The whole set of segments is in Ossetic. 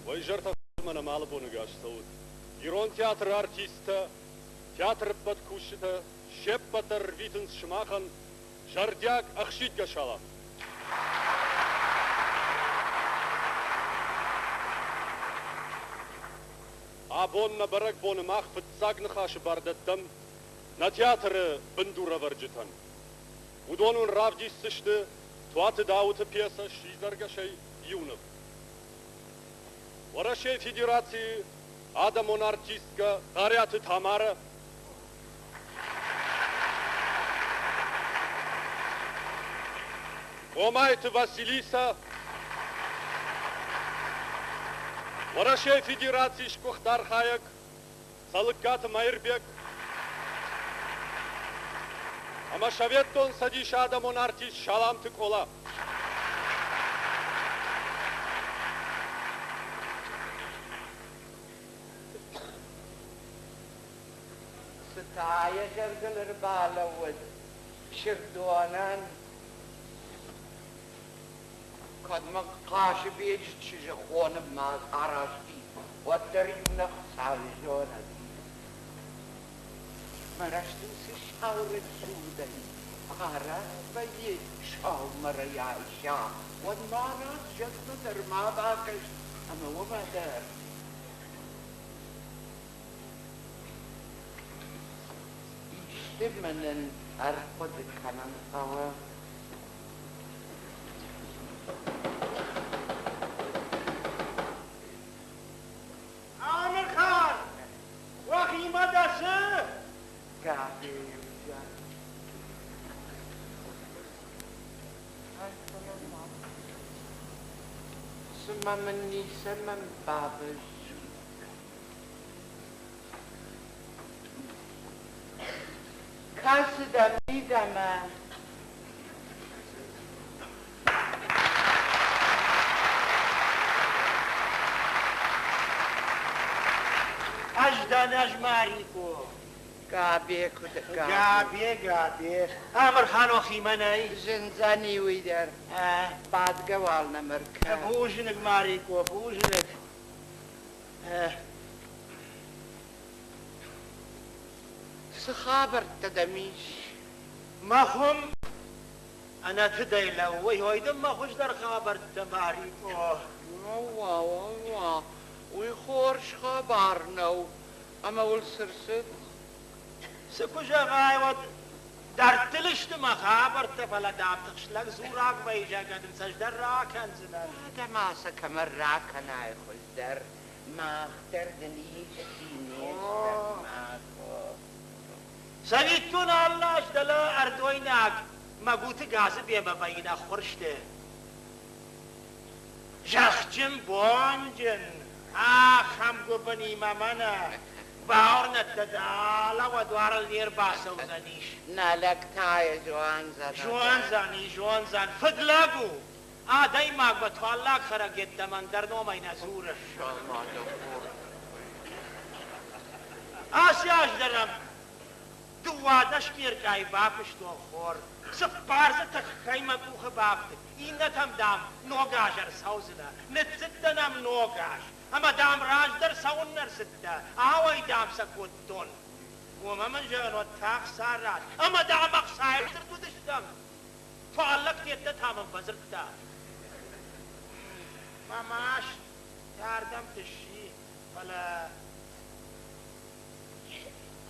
Уӕ изӕртӕ мӕнӕ алы боны гас цӕут. Ирон театры артисттӕ, театры ӕппӕт кусджытӕ се ппӕт дӕр рвитынц сымахӕн зӕрдиаг ӕхсидгӕ салам. Абон нӕ бӕрӕгбоны мах фыццаг ныхасы бар дӕттӕм нӕ театры бындурӕвӕрджытӕн. Уыдон уын равдисдзысты Туаты Дауыты пьесӕ «Сидзӕргӕсӕй иу ныв». Уӕрӕсейы Федерацийы адӕмон артисткӕ Хъариаты Тамарӕ, Къомайты Василисӕ, Уӕрӕсейы Федерацийы сгуыхт архайӕг Цӕлыккаты Мӕирбег ӕмӕ Советон Цӕдисы адӕмон артист Саламты Къола. Цы та йӕ зӕрдыл ӕрбалӕууыд Сырдонӕн? Кӕд мӕ Хъазыбеджы чызджы хонынмӕ араст и, уӕддӕр иунӕг Хуыцауы зонӕг. Мӕ рӕзты цы сау рӕсугъдӕй арӕх вӕййы саумӕрӕй айса, уӕд ма раст зӕхмӕ дӕр ма бакӕс ӕмӕ уымӕ дӕр. Исты мӕнӕн ӕрхъуыды кӕнын хъӕуы. Амырхан! Уӕхимӕ дӕ цы? Габеюзӕ. Цымӕ мын ницӕмӕн бабӕззут? Кӕсы дӕ мидӕмӕ. Ӕз дӕн, ӕз Марико. Габе куыд Габе, Габе. Амырхан охимӕ нӕй. Зындзӕни уый дӕр. Бадгӕ уал нӕм ӕркӕн. Бузныг, Марико, бузныг. Цы хабӕрттӕ дӕм ис? Мӕ хуым ӕнӕтыдӕй лӕууы, ой дын мӕ хуыздӕр хабӕрттӕ, Марико. Уа, уа, уый хорз хабар нӕу, ӕмӕ уыл цы рцыд? Цы куы зӕгъай, уӕд дӕрдтыл сты мӕ хабӕрттӕ, фӕлӕ дӕм тыхст лӕг дзураг вӕййы, зӕгъгӕ дын цӕстдӕр ракӕндзынӕн. Уӕдӕ ма сӕ кӕмӕ ракӕнай хуыздӕр, мах дӕр дын исчи не стӕм, Мако. Цӕвиттон, алы аз дӕлӕ ӕрдойнаг Мӕгуты Газыбемӕ вӕййын ӕххуырсты. Зӕхджын, бонджын, ахӕм гуыбынимӕ мӕнӕ бауырнӕд дӕ, дӕлӕ уӕ дуарыл не рбацӕудзӕнис. Нӕ лӕг та йӕ зондзӕн. Зондзӕни, зондзӕн. Фыдлӕг у. Адӕймагмӕ туаллаг хӕрӕг йеддӕмӕ ӕндӕр номӕй нӕ дзуры. Ацы аз дӕр ӕм 12 меркъайы бакуыстон хор. Цыппар дзы тыххӕй мӕ къухы бафтыд. Иннӕтӕм, дам, ног аз ӕрцӕудзынӕ. Ныццыдтӕн ӕм ног аз. Ӕмӕ, дам, раздӕр цӕуыннӕ рцыдтӕ, ауӕй, дам, сӕ кодтон. Уымӕ мын зӕгъын, уӕд та ӕхца ратт. Ӕмӕ, дам, ӕхцайы дзырд уыдыстӕм. Туаллӕгтӕ та мын фӕдзырдта. Мӕ маст ардӕмты сси, фӕлӕ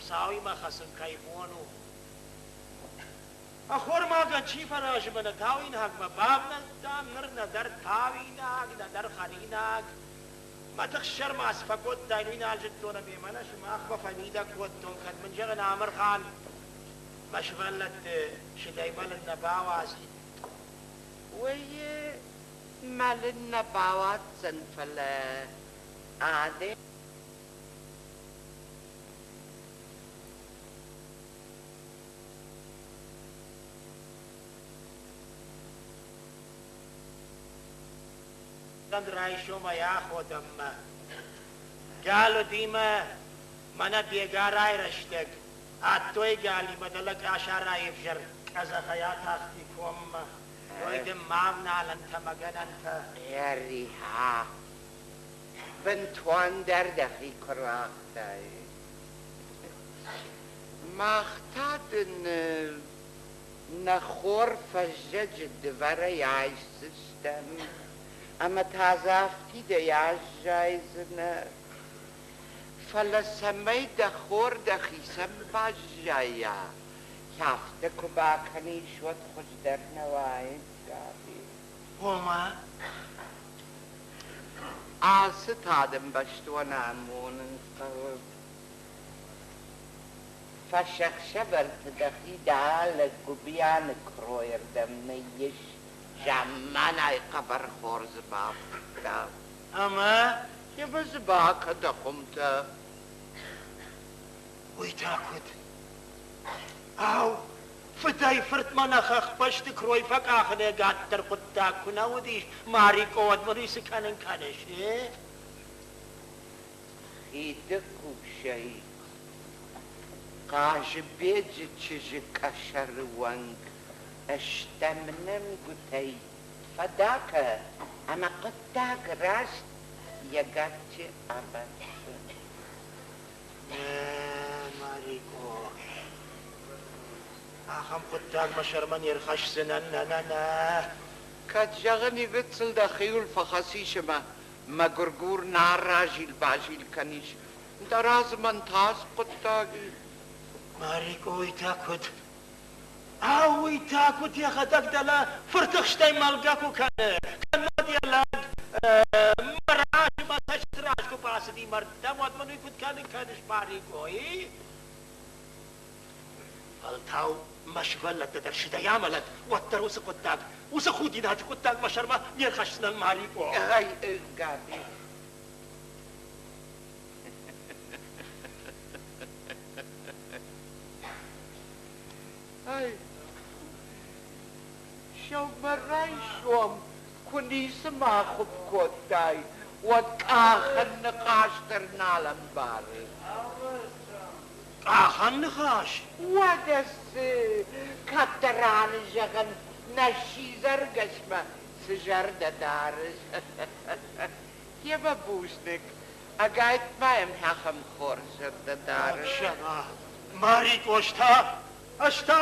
Хуыцауимӕ хӕцын кӕй бон у. Ӕххормагӕн чи фӕразы мӕнӕ тауинагмӕ бавнӕлдтам, ныр нӕдӕр тауинаг, нӕдӕр хӕринаг. Мӕ тыхсӕр ма цы фӕкодтаин, уый нал зыдтон ӕмӕ мӕнӕ сымахмӕ фӕмидӕг кодтон, кӕд мын зӕгъын Амырхан мӕ сывӕллӕтты сыдӕй мӕлын нӕ бауадзид. Уый мӕлын нӕ бауадздзӕн, фӕлӕ адӕм Райсомӕй аходӕнмӕ гал уыди мӕ мӕнӕ бегарайы рӕстӕг Адтой галимӕ дӕлӕ къӕсӕрӕй ӕвзӕр къӕдзӕхӕй атахти коммӕ. Ой дын ма вналӕнтӕ мӕ гӕнӕнтӕ. Ӕри-ха! Бынтондӕр дӕхи куы рагътай. Мах та дын нӕ хор фӕззӕджы дывӕрӕй айсдзыстӕм ӕмӕ та дзы афтидӕй аззайдзынӕ. Фӕлӕ цӕмӕй дӕ хор дӕхицӕн баззайа, афтӕ куы бакӕнис, уӕд хуыздӕр нӕ уаид, Габи? Ома? Ацы та дын бӕстон амонын хъӕуы. Фӕсахсӕвӕрты дӕхи дӕлӕ Гуыбианы куыройырдӕм ныййис, замманай хъӕбӕр хор дзы бафтыдта. Ӕмӕ? Ӕмӕ дзы бакӕ дӕ хуымтӕ. Уый та куыд? Ау, фыдӕй-фыртмӕ нӕ хӕхбӕсты куырой фӕкъахын ӕгаддӕр хъуыддаг куы нӕ уыдис, Марикъо, уӕд мын уый цы кӕнын кӕныс, э? Хиды хъусӕй Хъазыбеджы чызджы къӕсӕры онг стӕм нӕмгуытӕй фӕдакӕ ӕмӕ хъуыддаг раст йӕ гаччы абаддзӕн. Нӕ, Марикъо, ахӕм хъуыддаг мӕ сӕрмӕ не рхӕсдзынӕн, нӕ-нӕ-нӕ. Кӕд, зӕгъын, и гыццыл дӕхиуыл фӕхӕцис ӕмӕ мӕгуыргур нӕ разил-базил кӕнис, дӕ разы мӕн тас хъуыддаг и. Марикъо, уый та куыд? Ау, уый та куыд йӕхӕдӕг дӕлӕ фыртыхстӕй мӕлгӕ куы кӕны, кӕннод йӕ лӕг мӕ разы мӕ цӕсты раз куы бацыди мӕрдтӕм, уӕд мын уый куыд кӕнын кӕныс, Марикъо, и? Фӕлтау мӕ сывӕллӕттӕ дӕр сыдӕй амӕлӕд, уӕддӕр уыцы хъуыддаг, уыцы худинаджы хъуыддаг мӕ сӕрмӕ не рхӕсдзынӕн, Марикъо. Гъей, Габи. Ай, сӕумӕрайсом куы ницы ма хуыпп кодтай, уӕд къахӕн ныхас дӕр нал ӕмбары. Къахӕн ныхас? Уӕдӕ цы, кӕддӕрӕны зӕгъын, нӕ сидзӕргӕсмӕ цы зӕрдӕ дарыс? Йемӕ бузныг, ӕгайтма йӕм ахӕм хорз зӕрдӕ дарыс. Зӕгъа, Марикъо, та, ӕз та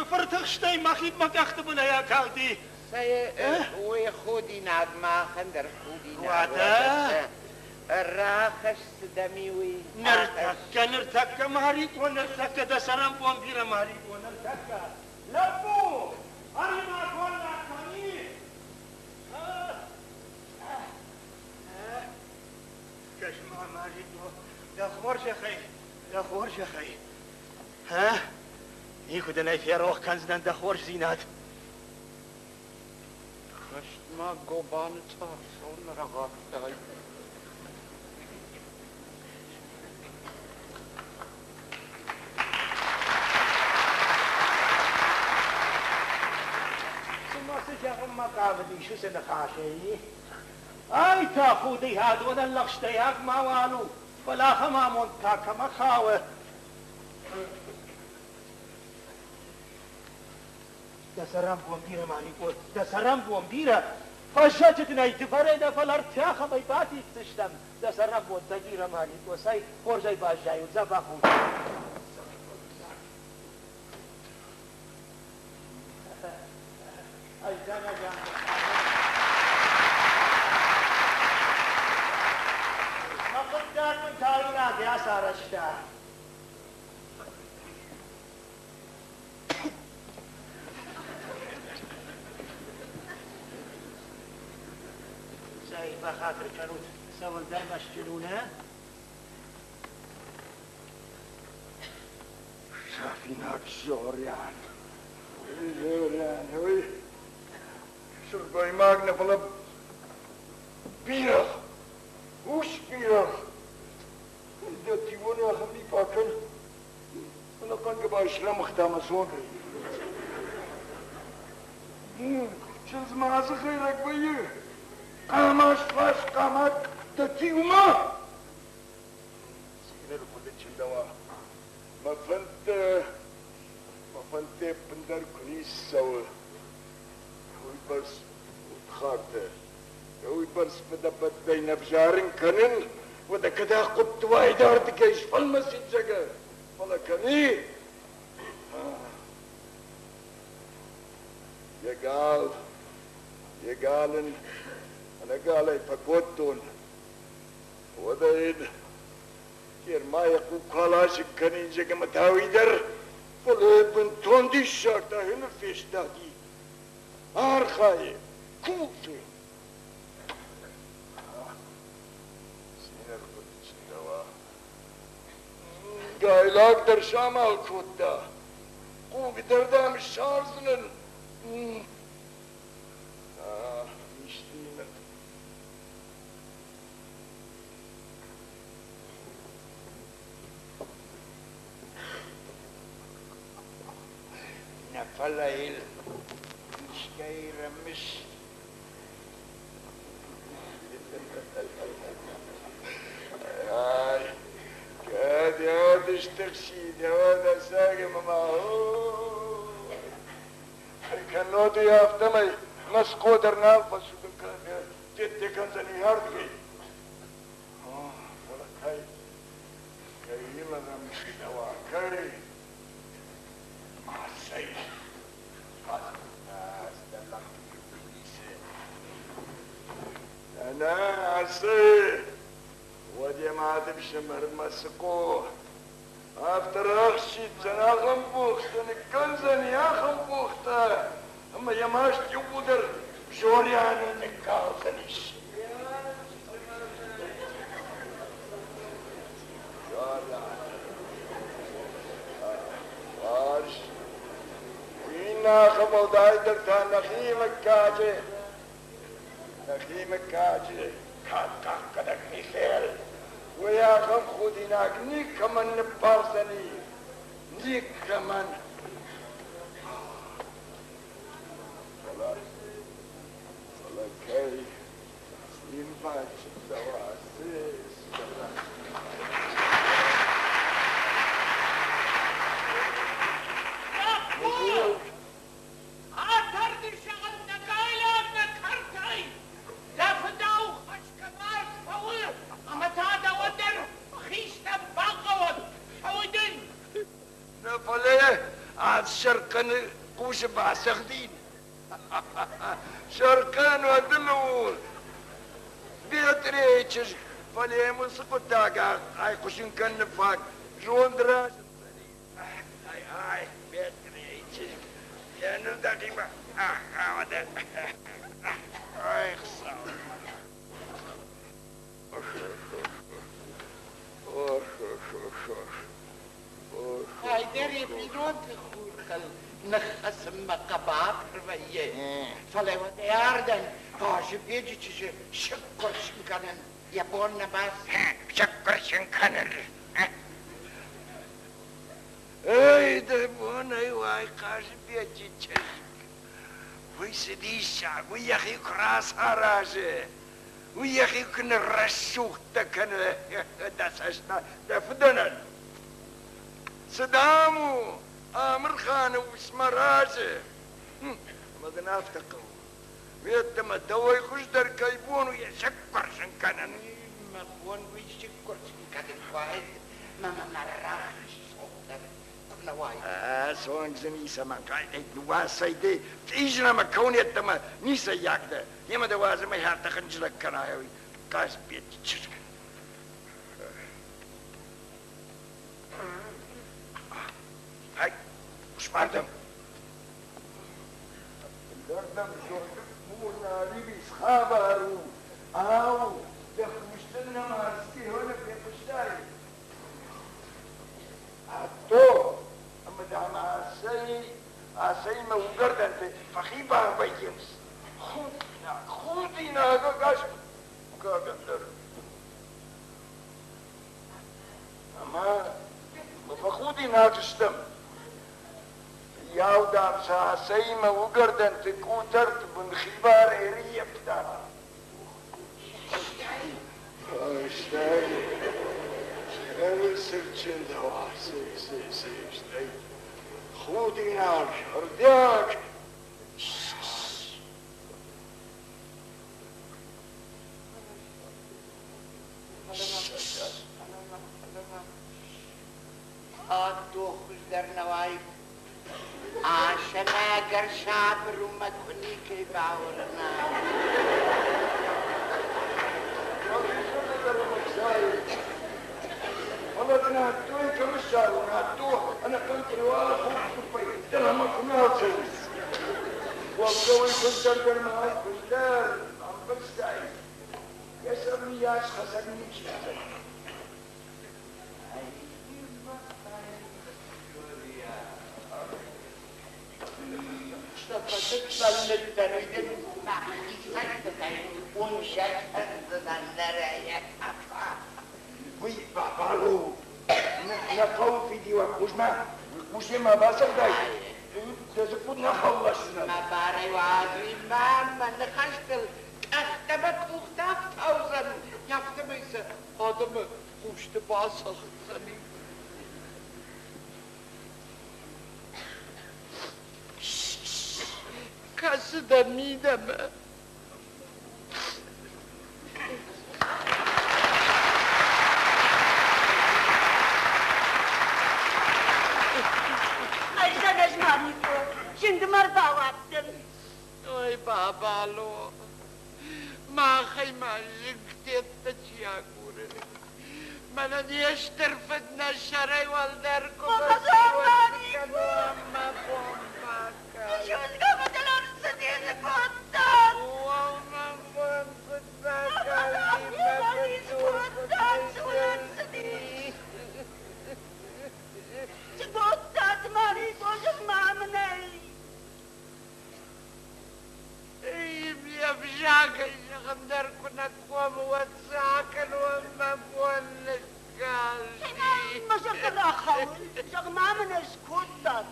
фыртыхстӕй мӕхи мӕ къӕхты бынӕй акалди. Цӕй, уый худинаг махӕн дӕр худинаг. Уӕдӕ? Рахӕсс дӕм-и уый. Ныртӕккӕ, ныртӕккӕ, Марикъо, ныртӕккӕ дӕ цӕрӕнбон бирӕ, Марикъо, ныртӕккӕ. Лӕппу, ӕри-ма голлаг кӕм и? Кӕс-ма, Марикъо, дӕ хорзӕхӕй, дӕ хорзӕхӕй. Ӕ, никуы дын ӕй ферох кӕндзынӕн дӕ хорздзинад. Хӕстмӕ гобаны цъар сон рагъавтай. Цыма цы зӕгъынмӕ хъавыдис уыцы ныхасӕй? Ай тӕхуды адонӕн лӕгъстӕйаг мауал у, фӕлӕ ахӕм амонд та кӕмӕ хауы? Дӕ цӕрӕнбон бирӕ, Маликъо, дӕ цӕрӕнбон бирӕ! Фӕззӕджы дын ӕй дывӕрӕй нӕ, фӕлӕ ӕртӕхӕмӕй бафиддзыстӕм. Дӕ цӕрӕнбонтӕ бирӕ, Маликъо, цӕй, хорзӕй баззайут, дзӕбӕх ут. Ӕз дӕн Мӕ хъуыддаг мын тауинаг ацарӕзта. Цӕй, бахатыр кӕнут, цӕуылдӕр мӕстджын у, нӕ? Сафинаг Зориан. Зориан, уый сылгоймаг нӕ, фӕлӕ бирӕгъ, ус бирӕгъ. Дӕ тиуоны ахӕм ми бакӕн, ӕнӕхъӕн гӕбаз срӕмыгъта мӕ цонгӕй. Чындз ма дзы хӕйрӕг вӕййы, хъама сфас, хъама дӕ тиумӕ. Цины хъуыды чындӕуа, мӕ фӕндтӕ, мӕ фӕндтӕ ӕппындӕр куы ницы цӕуы, уыйбӕрц удхартӕ. Уыйбӕрц фыдӕбӕттӕй нӕ взарын кӕнын, уӕдӕ кӕд ахъуытты уайд ардыгӕй сфӕлмӕцид, зӕгъгӕ, фӕлӕ кӕм и? Йӕ гал, йӕ гал ын ӕнӕгалӕй фӕкодтон. Уӕдӕ йын Герма йӕ хъуг куы аласыг кӕнин, зӕгъгӕ, ӕмӕ та уый дӕр, фӕлӕ бынтон диссаг та ныр фестади. Архайы, кусы. Цин ӕрхъуыдычындӕуа. Гайлаг дӕр самал кодта. Хъуг дӕр, дам, ссардзынӕн. Исты Нӕ фӕлӕ йыл искӕй рымыс. Ай, кӕд йӕ стыхсид, уӕд ӕцӕг ӕмӕ ма кӕннод уый афтӕмӕй Мӕскуы дӕр нал фӕцудын кӕны, дедде кӕндзӕни ардыгӕй. Фӕлӕ кӕй, кӕй йыл ӕрӕмысыдӕуа, кӕй? Ма цӕй, Нӕ, ацы, уӕд йӕ мады фсымӕр Мӕсыкъо афтӕ рахсиддзӕн, ахӕм богътӕ ныккӕндзӕни, ахӕм богътӕ, ӕмӕ йӕ маст иууылдӕр Зорианы ныккалдзӕнис. Хорз. Иннӕ ахӕм уӕлдайдӕр та нӕхи мыггаджы, нӕхи мыггаджы кад хъахъхъӕнӕг Михел. Уый ахӕм худинаг никӕмӕн ныббардзӕни, никӕмӕн. Фӕлӕ, фӕлӕ кӕй цин бачындӕуа, цы, Атарды зӕгъын нӕ гайлаг нӕ кӕртӕй, дӕ фыдау хӕсгӕ фӕуы, ӕмӕ та дӕуӕн дӕр хистӕн бахъӕуӕд, фӕуы дын. Нӕ фӕлӕ ӕз сӕрхъӕны хъусы бацӕгъдин. Сӕрхъӕн уӕдыл у Бетърейы чызг, фӕлӕ йӕм уыцы хъуыддаг айхъуысын кӕныны фаг зонд разындзӕни. Ай-ай, Бетърейы чызг, йӕ ныр дӕхимӕ ахауӕд. Ай, Хуыцау! Кӕйдӕр йӕ бинонты хурхыл ныххӕцынмӕ хъӕбатыр вӕййы, фӕлӕ уӕдӕй ардӕм Хъазыбеджы чызджы сыккуырсын кӕнын йӕ бон нӕ баци. Сыккуырсын кӕнын? Эй, дӕ бонӕй уай, Хъазыбеджы чызг! Уый цы диссаг, уый йӕхи куы рацаразы, уый йӕхи куы ныррӕсугъдтӕ кӕны дӕ цӕстмӕ дӕ фыдӕнӕн. Цы дам у Амырханы ус мӕ разы? Ӕмӕ дын афтӕ хъӕуы. Уеддӕмӕ дӕуӕй хуыздӕр кӕй бон у йӕ сӕккуырсын кӕнын? Мӕ бон уый сӕккуырсын кӕнын куы уаид, мӕ мӕ рӕсугъддӕр куы нӕ уаид. Цонг дзы ницӕмӕн хъайтӕй ныууасай ды, цъизын ӕмӕ кӕуын йеддӕмӕ ницӕййаг дӕ. Йемӕ дӕ уадзы мӕ хӕртӕ хынджылӕг кӕна Хъазбеджы чызг. Ай, усмардӕм. Ӕппындӕр зондык мур нӕ хабар у. Ау, дӕ хъустыл нӕма ӕрцыди фехъуыстай? Адто, ӕмӕ дам асӕй, асӕймӕ уыгӕрдӕнты фӕхибар вӕййынц. Худинаг, худинаг ӕгас мыггагӕн дӕр. Ӕмӕ фӕхудинаг стӕм. Фыййау, дам, сӕ асӕймӕ уыгӕрдӕнты къутӕрты бын хибар ӕрыййӕфта. Стӕй, стӕй цырчындӕуа, стӕй худинаг, ӕрдиаг. Адто хуыздӕр нӕ уаид? Асӕмӕ ӕгӕр сабыр у мӕ куы никӕй бауырна. Фӕлӕ дын Адтойы кӕм ссарон, Адто ӕнӕхъӕн къуыриуалы хурхтуппӕй дӕлӕмӕ куы нал цӕуы. Уӕвгӕ уый хуыздӕр дӕр ма у, хуыздӕр, ӕмбӕрстай? Йӕ сӕр мыййас хӕцӕг ничи уыдзӕн. Уый бабар у. Нӕ хъӕуы фидиуӕг хъусмӕ, хъусӕй ма бацӕгъдай, дӕ дзыкку нӕ фӕлласдзынӕн. Мӕ барӕй уадз, мӕ мӕ ныхӕстыл къӕхтӕ мӕ къухтӕ ӕфтаудзӕн, афтӕмӕй сӕ адӕмы хъусты бацӕгъддзӕни. Кӕсы дӕ мидӕмӕ. Ӕз ӕз Мамико, зынгмӕ рбауадтӕн. Ой, Бабало, махӕй ма зынгтеттӕ чи агуры? Мӕнӕ не стыр фыд нӕ сӕрӕй уӕлдӕр куы кӕнон, мӕ бон бакӕн. О, мӕ бон куыд бакӕни, мӕ фыдур куыд ныззылди. Цы кодтат, Марико, зӕгъ-ма мын ӕй. Йе взагӕй зӕгъын дӕр куы нӕ комы, уӕд цы акӕнон, мӕ бон ныккалди. Мӕ зӕрдӕ рахауы, зӕгъ-ма мын ӕй, цы кодтат?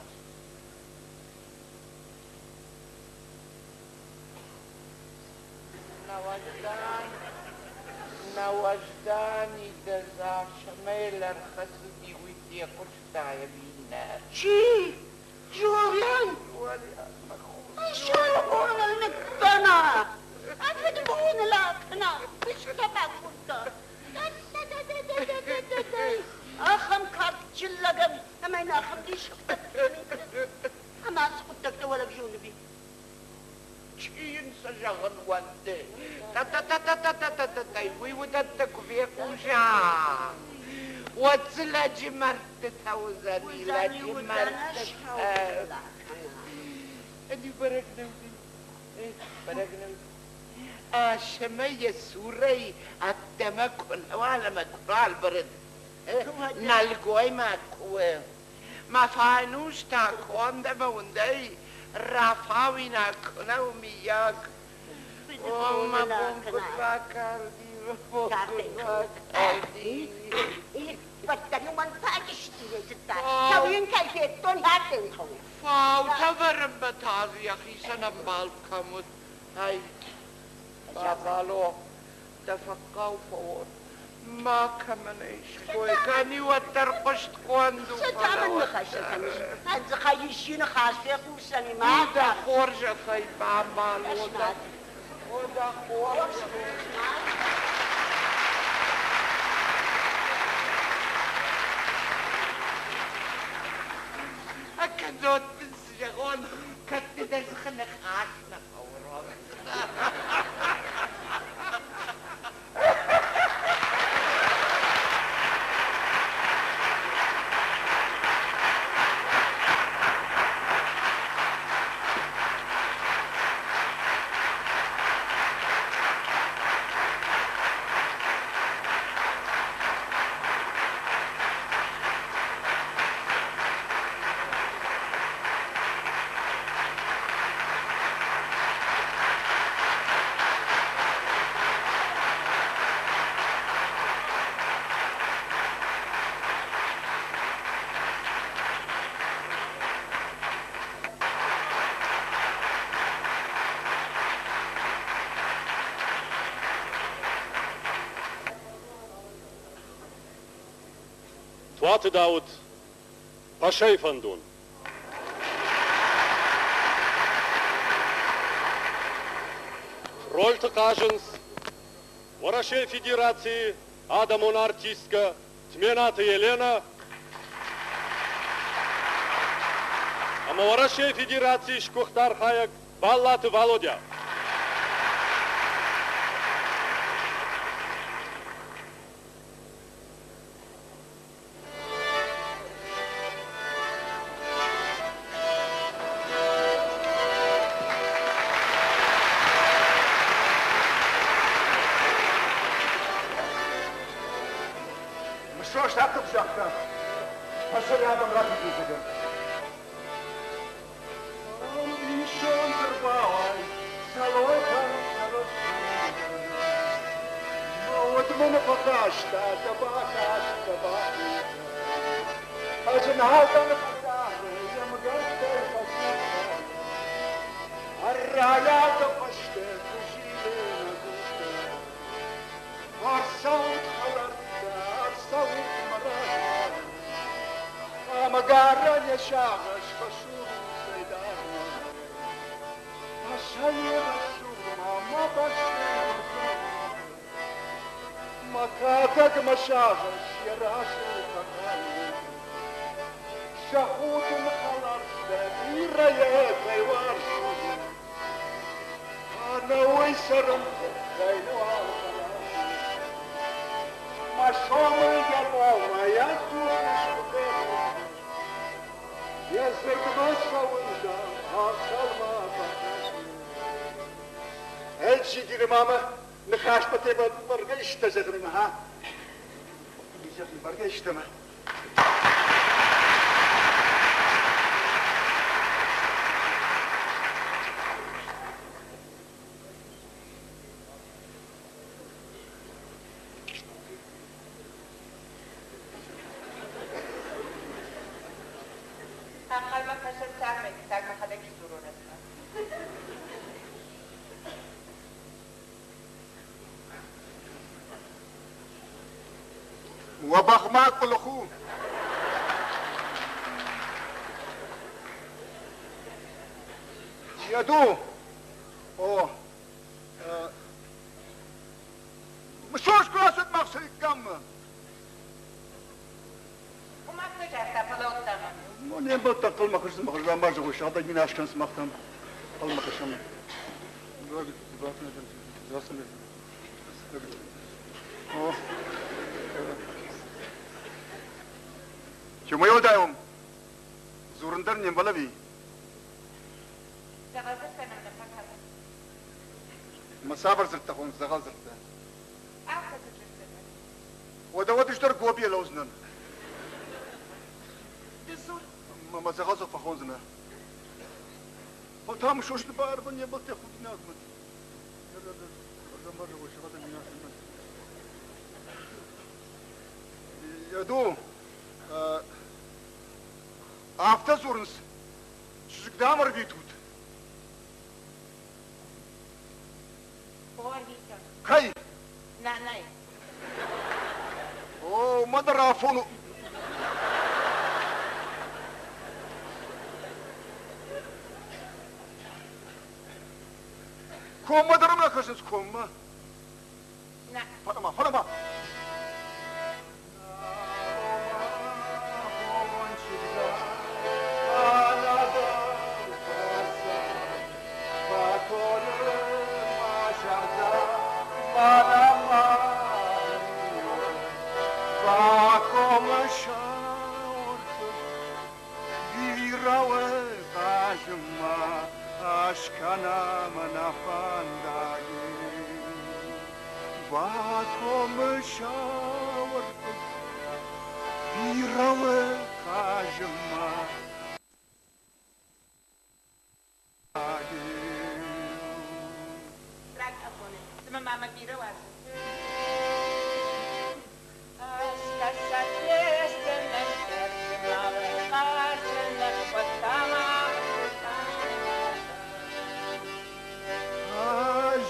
Нӕуӕздани дӕ Засмел ӕрхӕцыди, уый фехъуыстай ӕви нӕ? Чи? Жорян! Сӕрбоныл ныккӕна, фыдбоныл акӕна, фыстӕ бакодта. Ахӕм кадджын лӕгӕн ӕмӕ йын ахӕм диссӕгтӕ ӕмӕ ацы хъуыддӕгтӕ уӕлӕг зоныби. Чи йын цы зӕгъын уӕнды? Та-та-та-та-та-та-та-та, уый уыдӕттӕ куы фехъуса, уӕд дзы лӕджы мӕрдтытӕ уыдзӕни, лӕджы мӕрдтытӕ. Ӕниу бӕрӕг нӕ уыди, бӕрӕг нӕ уыди. Асӕмӕ йӕ цурӕй ӕддӕмӕ куы нӕуал ӕмӕ куы нал бырыд, нӕлгоймаг куы у. Мӕ файнус та конд ӕмӕ уындӕй рафауинаг куы нӕ у, мыййаг. О, мӕ бон куыд бакалди, мӕ бон куыд бакалди. Фаутӕ вӕрынмӕ та дзы йӕхицӕн ӕмбал кӕм уыд. Ай, Бабало, дӕ фӕхъхъау фӕуон. Макӕмӕн ӕй ской кӕни, уӕддӕр хъуыстгонд у. Цы та мын ныхӕстӕ кӕныс? Ӕдзыхӕй исчи ныхас фехъусдзӕни ма? Дӕ хорзӕхӕй, Бабало, дӕ хорзӕхӕй. Кӕннод дын цы зӕгъон, кӕд ды дӕ дзыхы ныхас нӕ фӕуромдзынӕ. Туаты Дауыт Пашайы фӕндон. Рольты хъазынц Уӕрӕсейы Федерацийы адӕмон артисткӕ Тменаты Елена. Ӕмӕ Уӕрӕсейы Федерацийы сгуыхт архайӕг Баллаты Валодя. Мысост афтӕ куы загъта, фӕсарӕдӕм рахизын. Ӕнхъӕлмӕ кӕсӕд цармӕй, фыццаг мӕхӕдӕг сдзурон ӕз. Уӕ бӕхмӕ къуылых у. Еду. О. Мысост куы рацыд махсӕггаммӕ. Уым афтӕ загъта, фӕлӕудта мӕм. Ну, не мбӕлттӕ хъылмахыз рамазы сӕдӕ мин аскӕн сымахтӕм хъылмахызӕн. Чумай уӕлдай дзурын дӕр не мбӕлӕви. Дзӕгъӕл дзырдтӕ нӕм нӕ фӕкӕны. Мӕ цавӕр дзырдтӕ хоныс дзӕгъӕл дзырдтӕ? Афтӕ куыд дзырдтӕ. Уӕдӕ уӕд ӕз дӕр гобийӕ лӕудзынӕн. Ды дзур. Мӕ дзӕгъӕл дзых фӕхондзынӕ. Фӕлтау мысосты бар не мбӕлттӕ худинаг мын. Еду, афтӕ дзурынц, чызг дӕм ӕрвитут. Ӕрвитӕм. Кӕй? Нанай. О, мӕ дӕр афон у. Коммӕ дӕр ӕм ракӕсынц, коммӕ. Нӕ. Фӕлӕ-ма, фӕлӕ-ма. Бакомы сауыртыл бирӕ хъазынмӕ. Раг афоны, цыма ма мӕ бирӕ уарзы. Ӕз фестынӕн кӕрдзынау, хъазынӕн хуыдтама.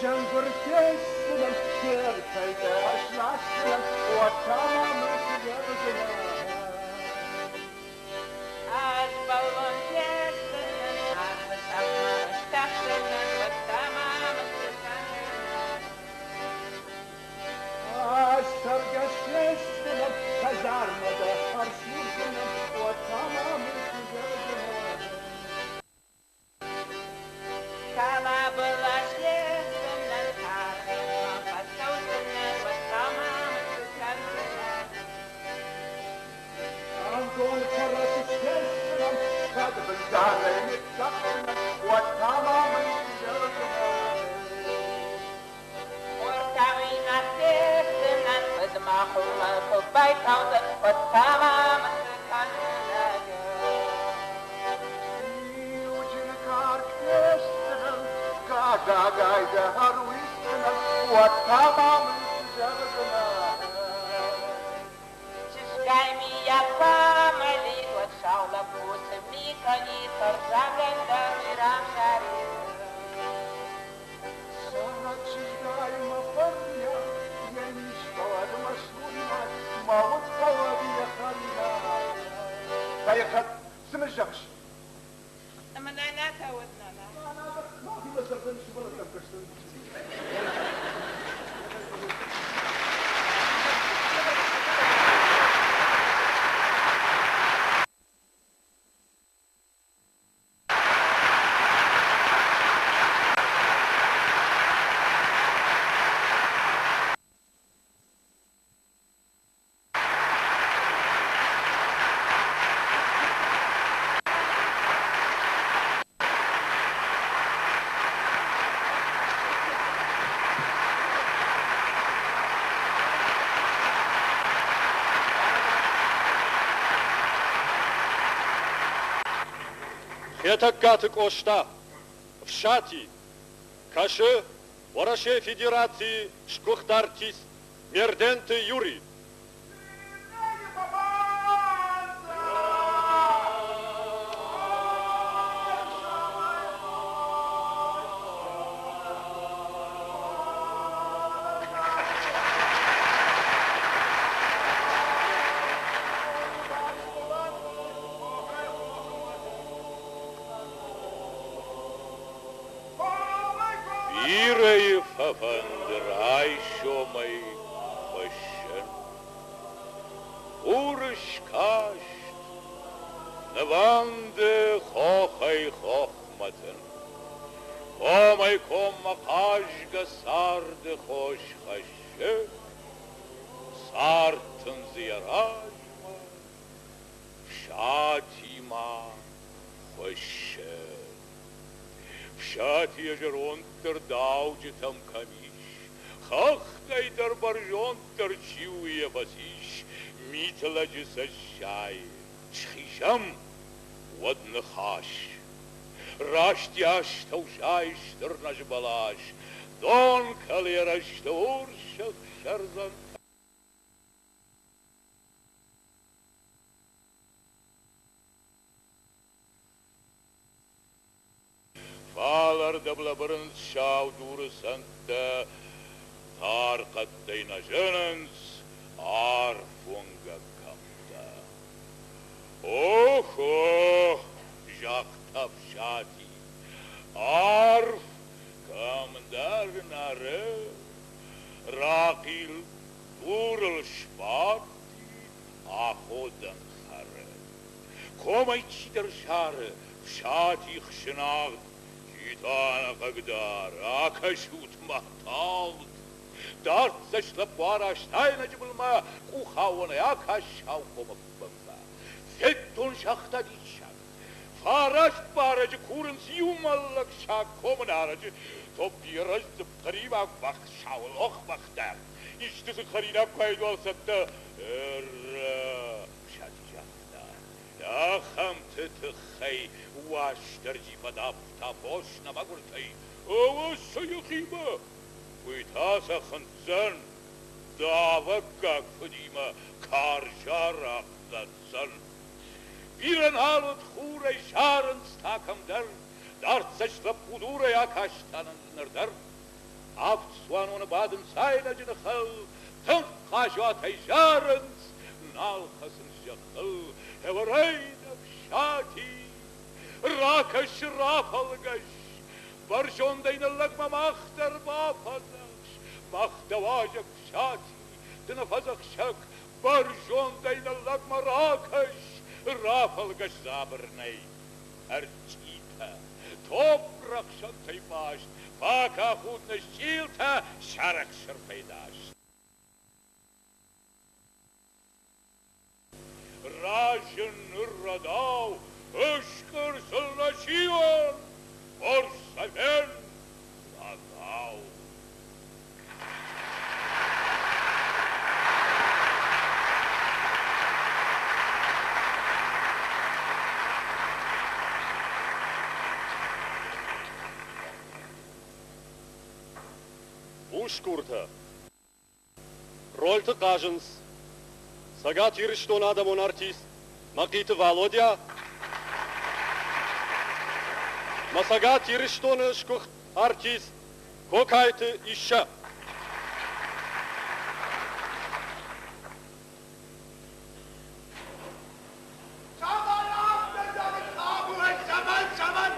Зӕнгуыр фестынӕн, кӕртӕй дӕ сласдзынӕн, уӕд та ма мын цы зӕгъдзынӕ? Ӕз бӕллон фестынӕн, арвы цъӕхмӕ стӕхдзынӕн, уӕд та ма мын цы кӕндзынӕ? Ӕз цӕргӕс фестынӕн, хӕдзармӕ дӕ ӕрсурдзынӕн, уӕд та ма мын цы зӕгъдзынӕ? дон фӕрӕт сфестдзынӕн, кӕд бындарӕй ныццӕгъддзынӕн, уӕд та ма мын цы зӕгъдзынӕ? Хордауинаг фестдзынӕн, фыд мӕ хуымы куы байтаудзӕн, уӕд та ма мын цы кӕндзынӕ? Иуджын карк фестдзынӕн, гадагай дӕ ӕруидздзынӕн, уӕд та ма мын цы зӕгъдзынӕ? Чызгай миййаг куы амӕлид, уӕд сау лӕппу цы ми кӕнид, хӕрзагӕн дӕр уый равзарид. Сӕрра чызгай мӕ фӕндиаг, йӕ низ фӕуӕд мӕ суринаг, мӕ уд фӕуӕд йӕ хӕринаг. Тӕригъӕд, цы мын зӕгъыс? Ӕмӕ нана та уӕд нана. Нана дӕр махимӕ зӕгъдзӕн сывӕллӕттӕм кӕсдзӕн. Хетӕгкаты Къоста, Фсати, кӕсы Уӕрӕсейы Федерацийы сгуыхт артист Мерденты Юрий. Бирӕйы фӕфӕнды райсомӕй хуыссын. Хуры скаст нывӕнды хохӕй хохмӕ тын. Комӕй-коммӕ хъазгӕ царды хос хӕссы, цард тындзы йӕ размӕ, Фсатимӕ хуыссы. Фсати йӕ зӕронддӕр дауджытӕм кӕм ис, хӕхтӕй дӕр бӕрзонддӕр чи у, йӕ фӕцис, миты лӕджы цӕссайы. Схизӕм, уӕд ныхас. Раст йӕ астӕу зайы стыр нӕзыбӕлас, дон кӕлы йӕ рӕзты урс ӕхсӕрдзӕнтӕ. Фалӕрдӕм лӕбырынц сау дуры цӕндтӕ, тар хъӕдтӕй нӕ зынынц арф уынгӕг кӕмттӕ. Охо! загъта Фсати. Арф кӕмдӕр нӕры, рахъил дурыл сбадти, аходӕн хӕры. Комӕй чидӕр зары, Фсати хсынагъд, чи та нӕ хъыгдары, акӕсут-ма тагъд! Дӕрддзӕст лӕппу араст айнӕджы былмӕ, къухауонӕй акаст сау комы бынмӕ. Федтон, загъта диссаг, фараст барӕджы курынц иу мӕллӕг саг комы нарӕджы, топп йӕ раздзыпп хъримаг бӕх саулох бӕхтӕ. Исты сын хӕринаг куы уал цӕттӕ, ӕрра, Фсати загъта. Ахӕмты тыххӕй Уастырджи фӕдавта фос нӕ мӕгуыртӕй. Ӕвӕц йӕхимӕ, уый та сӕ хынцдзӕн, давӕггаг фыдимӕ карз арахъ дӕтдзӕн. Бирӕ нал уыд хурӕй зарынц та кӕмдӕр, дӕрддзӕст лӕппу дурӕй акастӕн ныр дӕр. Авд цуаноны бадынц айнӕджы ныхыл, тынг хъазуатӕй зарынц, нал хӕцынц зӕххыл. Ӕвӕрӕй нӕ Фсати, ракӕс, рафӕлгӕс, бӕрзондӕй ныллӕгмӕ мах дӕр бафӕдзӕхс, мах дӕ уазӕг Фсати, ды нӕ фӕдзӕхсӕг, бӕрзондӕй ныллӕгмӕ ракӕс, рафӕлгӕс дзабыр нӕй. Ӕрчъитӕ, топп рӕхсӕнтӕй баст, пака худ нысчъилтӕ, сӕрӕхсырфӕй даст. Разын Усгуртӕ. Рольты хъазынц Цӕгат Ирыстоны адӕмон артист Мӕхъиты Валодя ӕмӕ Цӕгат Ирыстоны сгуыхт артист Кокайты Иссӕ. Цӕмӕн афтӕ зӕгъыс, хъӕбул, цӕмӕн, цӕмӕн?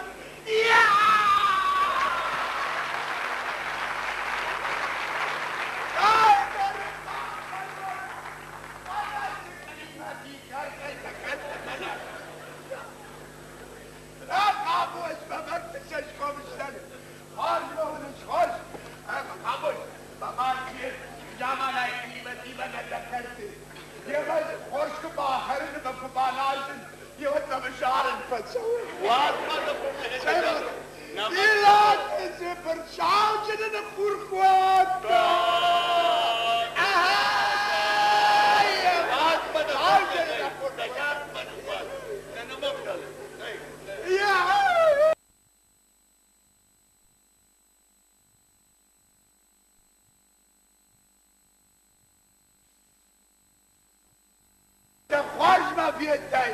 Хорз мӕ федтай,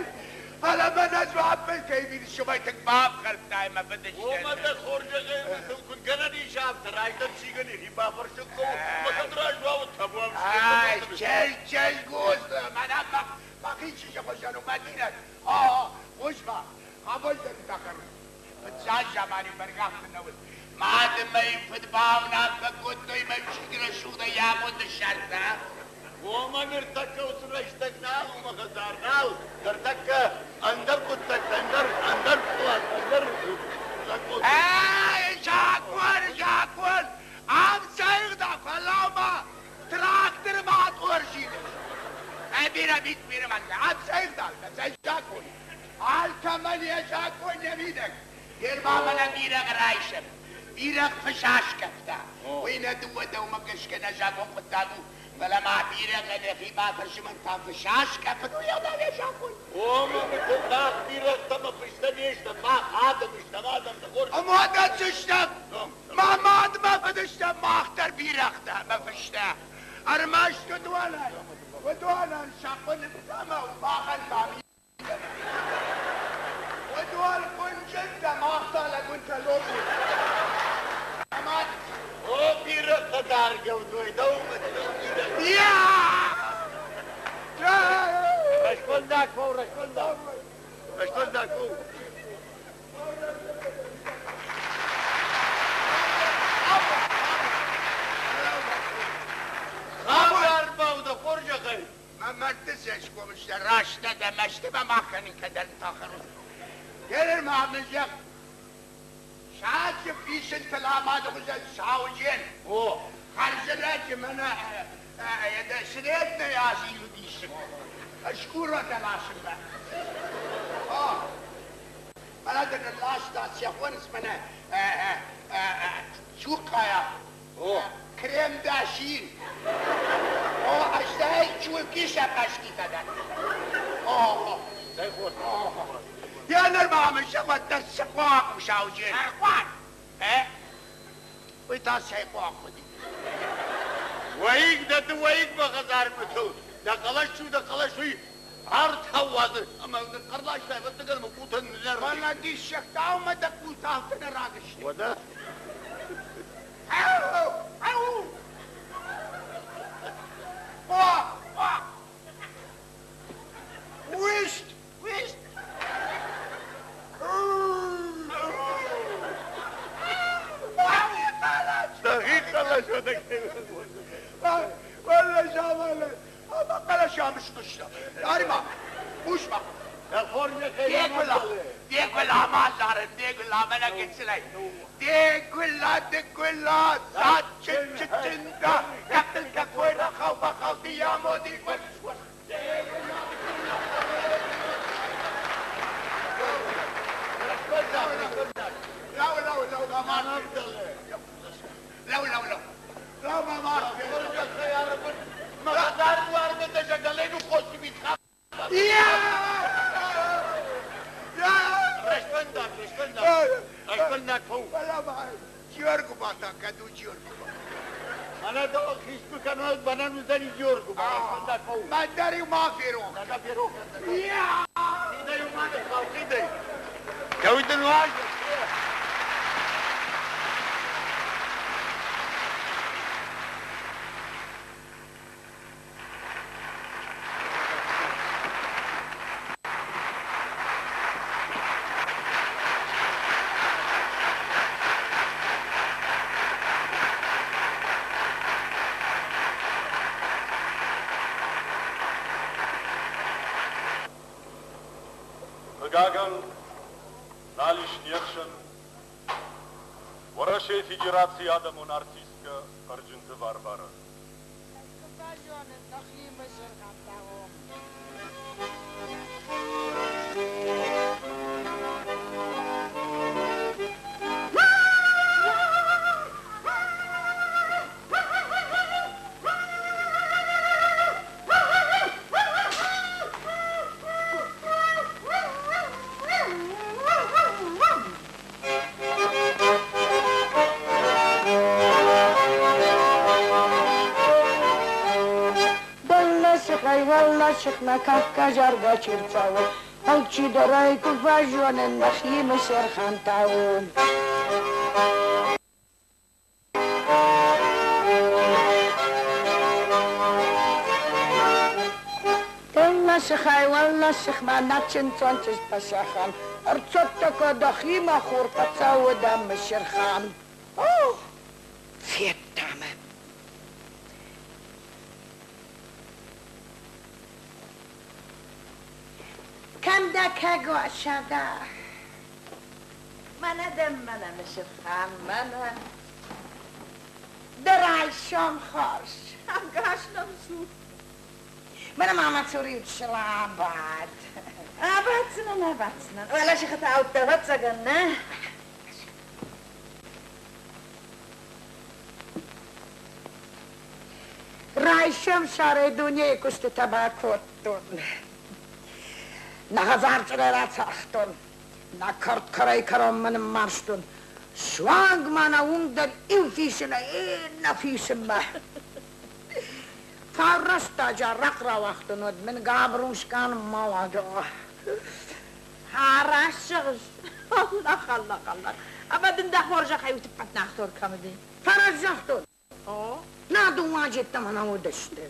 фӕлӕ мӕнӕ дзуаппӕй кӕй сымӕй тынг бафхӕрдтай мӕ фыдыстӕн. Уомӕ дӕ хорзӕхӕй сыл куыд гӕнӕн ис афтӕ раздӕр цигани хи бафӕрсын хъӕуы, ӕмӕ кӕд раздуауы табуам Ай, чел, чел, гуз, мӕнӕ мӕхи чызджы хуызӕн у Мӕдинӕт. О, хъус-ма, абон дӕр бахӕрын. Фыццаг заманы бӕргӕ афтӕ нӕ уыд. Мады мӕй фыд бауынаффӕ кодтой мӕ чызг рӕсугъдӕй йӕ амонд ссардта. Уомӕ ныртӕккӕ уыцы рӕстӕг нал у мӕ хӕдзар, нал. Ныртӕккӕ ӕндӕр хъуыддӕгтӕ, ӕндӕр, ӕндӕр пълан, ӕндӕр закъон. Ӕй, закъон, закъон! Ам цӕгъда, фӕлӕуу-ма, тракторы ма атъорзиныс. Ӕй, бирӕ мит, бирӕ ма, ам цӕгъда, цӕй закъон? Алкӕмӕн йӕ закъон йӕ мидӕг. Герма мӕнӕ бирӕгъ райсӕм. Бирӕгъ фыс аскъӕфта. Уый нӕ дыууӕ дӕумӕ гӕсгӕ нӕ закъон хъуыддаг у, фӕлӕ ма бирӕгъӕн йӕхи бафӕрсынмӕ та фыс аскъӕфын, уый ӕгъдау йӕ закъон. Ома мах бирӕгътӕ мӕ фыстӕ не стӕм, мах адӕм стӕм, адӕм дӕ хорз. Ӕмӕ уӕдӕ цы стӕм? Мӕ мад мӕ фыдыстӕм, мах дӕр бирӕгътӕ мӕ фыстӕ. Ӕрмӕст уыдонӕн, уыдонӕн сӕ хъуын ӕмӕ махӕн та Уыдон хъуынджынтӕ, мах та лӕгуынтӕ лопут. Ӕмӕ О, бирӕгътӕ даргӕвдой, дӕумӕ дӕу бирӕгътӕ. Рӕстфӕндаг фӕу, рӕстфӕндаг. Рӕстфӕндаг фӕу. Хабар бау дӕ хорзӕхӕй. Мӕ мӕрдты цӕсгом сты раст нӕ дӕ, мӕсты мӕ ма кӕнын кӕдӕм тахӕрут. Герыр ма мын зӕгъ, саджы фисынтыл амады хуызӕн сауджын. О, хӕрзӕрӕджы мӕнӕ Средней Азийы уыдис шкуротӕ ласынмӕ. О, мӕнӕ дын ӕрласта, цы хоныс мӕнӕ цухъхъайӕ. О, крем дашин. О, ӕстӕй чулки сапъашкитӕ дӕр. О, Я ныр ма мын зӕгъӕд цы хъуаг у сауджын? Ӕрхъуаг. Э? Уый та цӕй хъуаг уыди? Уӕйыг дӕ ды уӕйыг мӕ хӕдзармӕ дӕ хъӕлӕс у, дӕ хъӕлӕс уый арт ауадзы ӕмӕ ныхъхъӕр ластай, ӕвӕццӕгӕн мӕ къутӕн ныллӕрыди. Фӕлӕ диссӕгтӕ ӕмӕ дӕ къутӕ афтӕ нӕ рагысты. Уӕдӕ? Ау! Ау! О! О! Уист! Уист! Дӕхи хъӕлӕс уӕдӕ Валла заманы ӕмӕ хъӕлӕс ам схъуыста. Ӕри-ма, хъус-ма. Дегула, дегула ма зарын, дегула мӕнӕ гыццылӕй. Дегула, дегула, зачын-чычында, кӕттыл какой рахау-бахау, диямо дигула. لو لو لو ما لو لو لو لو ما يا يا Рӕстфӕндаг, рӕстфӕндаг. Рӕстфӕндаг фӕу. Вала ма Джиоргуба та кӕд у Джиоргуба. Мӕнӕ дӕ хист куы кӕнон, мӕнӕн уыдзӕни Георгуба. Мӕн дӕр-иу ма ферох. Хидӕй-иу ма ныххау, хидӕй. Дӕу дын уарзын. Хъыгагӕн, нал ис не хсӕн Уӕрӕсейы Федерацийы адӕмон артисткӕ Хъӕрджынты Варвара. Ӕз куы базонын, нӕхимӕ сӕргъӕвтауон. Бӕллӕсыхӕй уӕллӕсыхмӕ кафгӕ заргӕ чи рцӕуы, алчидӕр ӕй куы базоны, нӕхимӕ сӕрхӕнтау. Дӕллӕсыхӕй уӕллӕсыхмӕ нӕ чындздзон чызг Пасӕхан ӕрцӕттӕ код дӕхимӕ хур фӕцӕуы дӕм Мысырхан. О, федта мӕ. Кӕм дӕ кӕгуасада? Мӕнӕ дӕм, мӕнӕ Мысырхан, мӕнӕ. Дӕ райсом хорз. Ӕгас нӕм цу. Мӕнӕ ма мӕ цуры иу чысыл абад. Абаддзынӕн, абаддзынӕн. Уӕлӕсыхы та аудта, ӕвӕццӕгӕн, нӕ? Райсом сӕрӕй дунейы куыстытӕ бакодтон. Нӕ хӕдзар цъырӕй рацагътон, нӕ кӕрт кӕрӕй-кӕронмӕ ныммарзтон. Суанг ма нӕ уынг дӕр иу фисынӕй иннӕ фисынмӕ. Фӕрӕстӕджы арахъ рауагътон, уӕд мын Габрушка ныммауадза. Арӕсыгъз! Аллах, Аллах, Аллах! Ӕмӕ дын дӕ хорзӕхӕй утыппӕт нӕхтор кӕм уыди? Фӕрӕз загътон. Нӕ дыууӕ йеддӕмӕ нӕ уыдысты.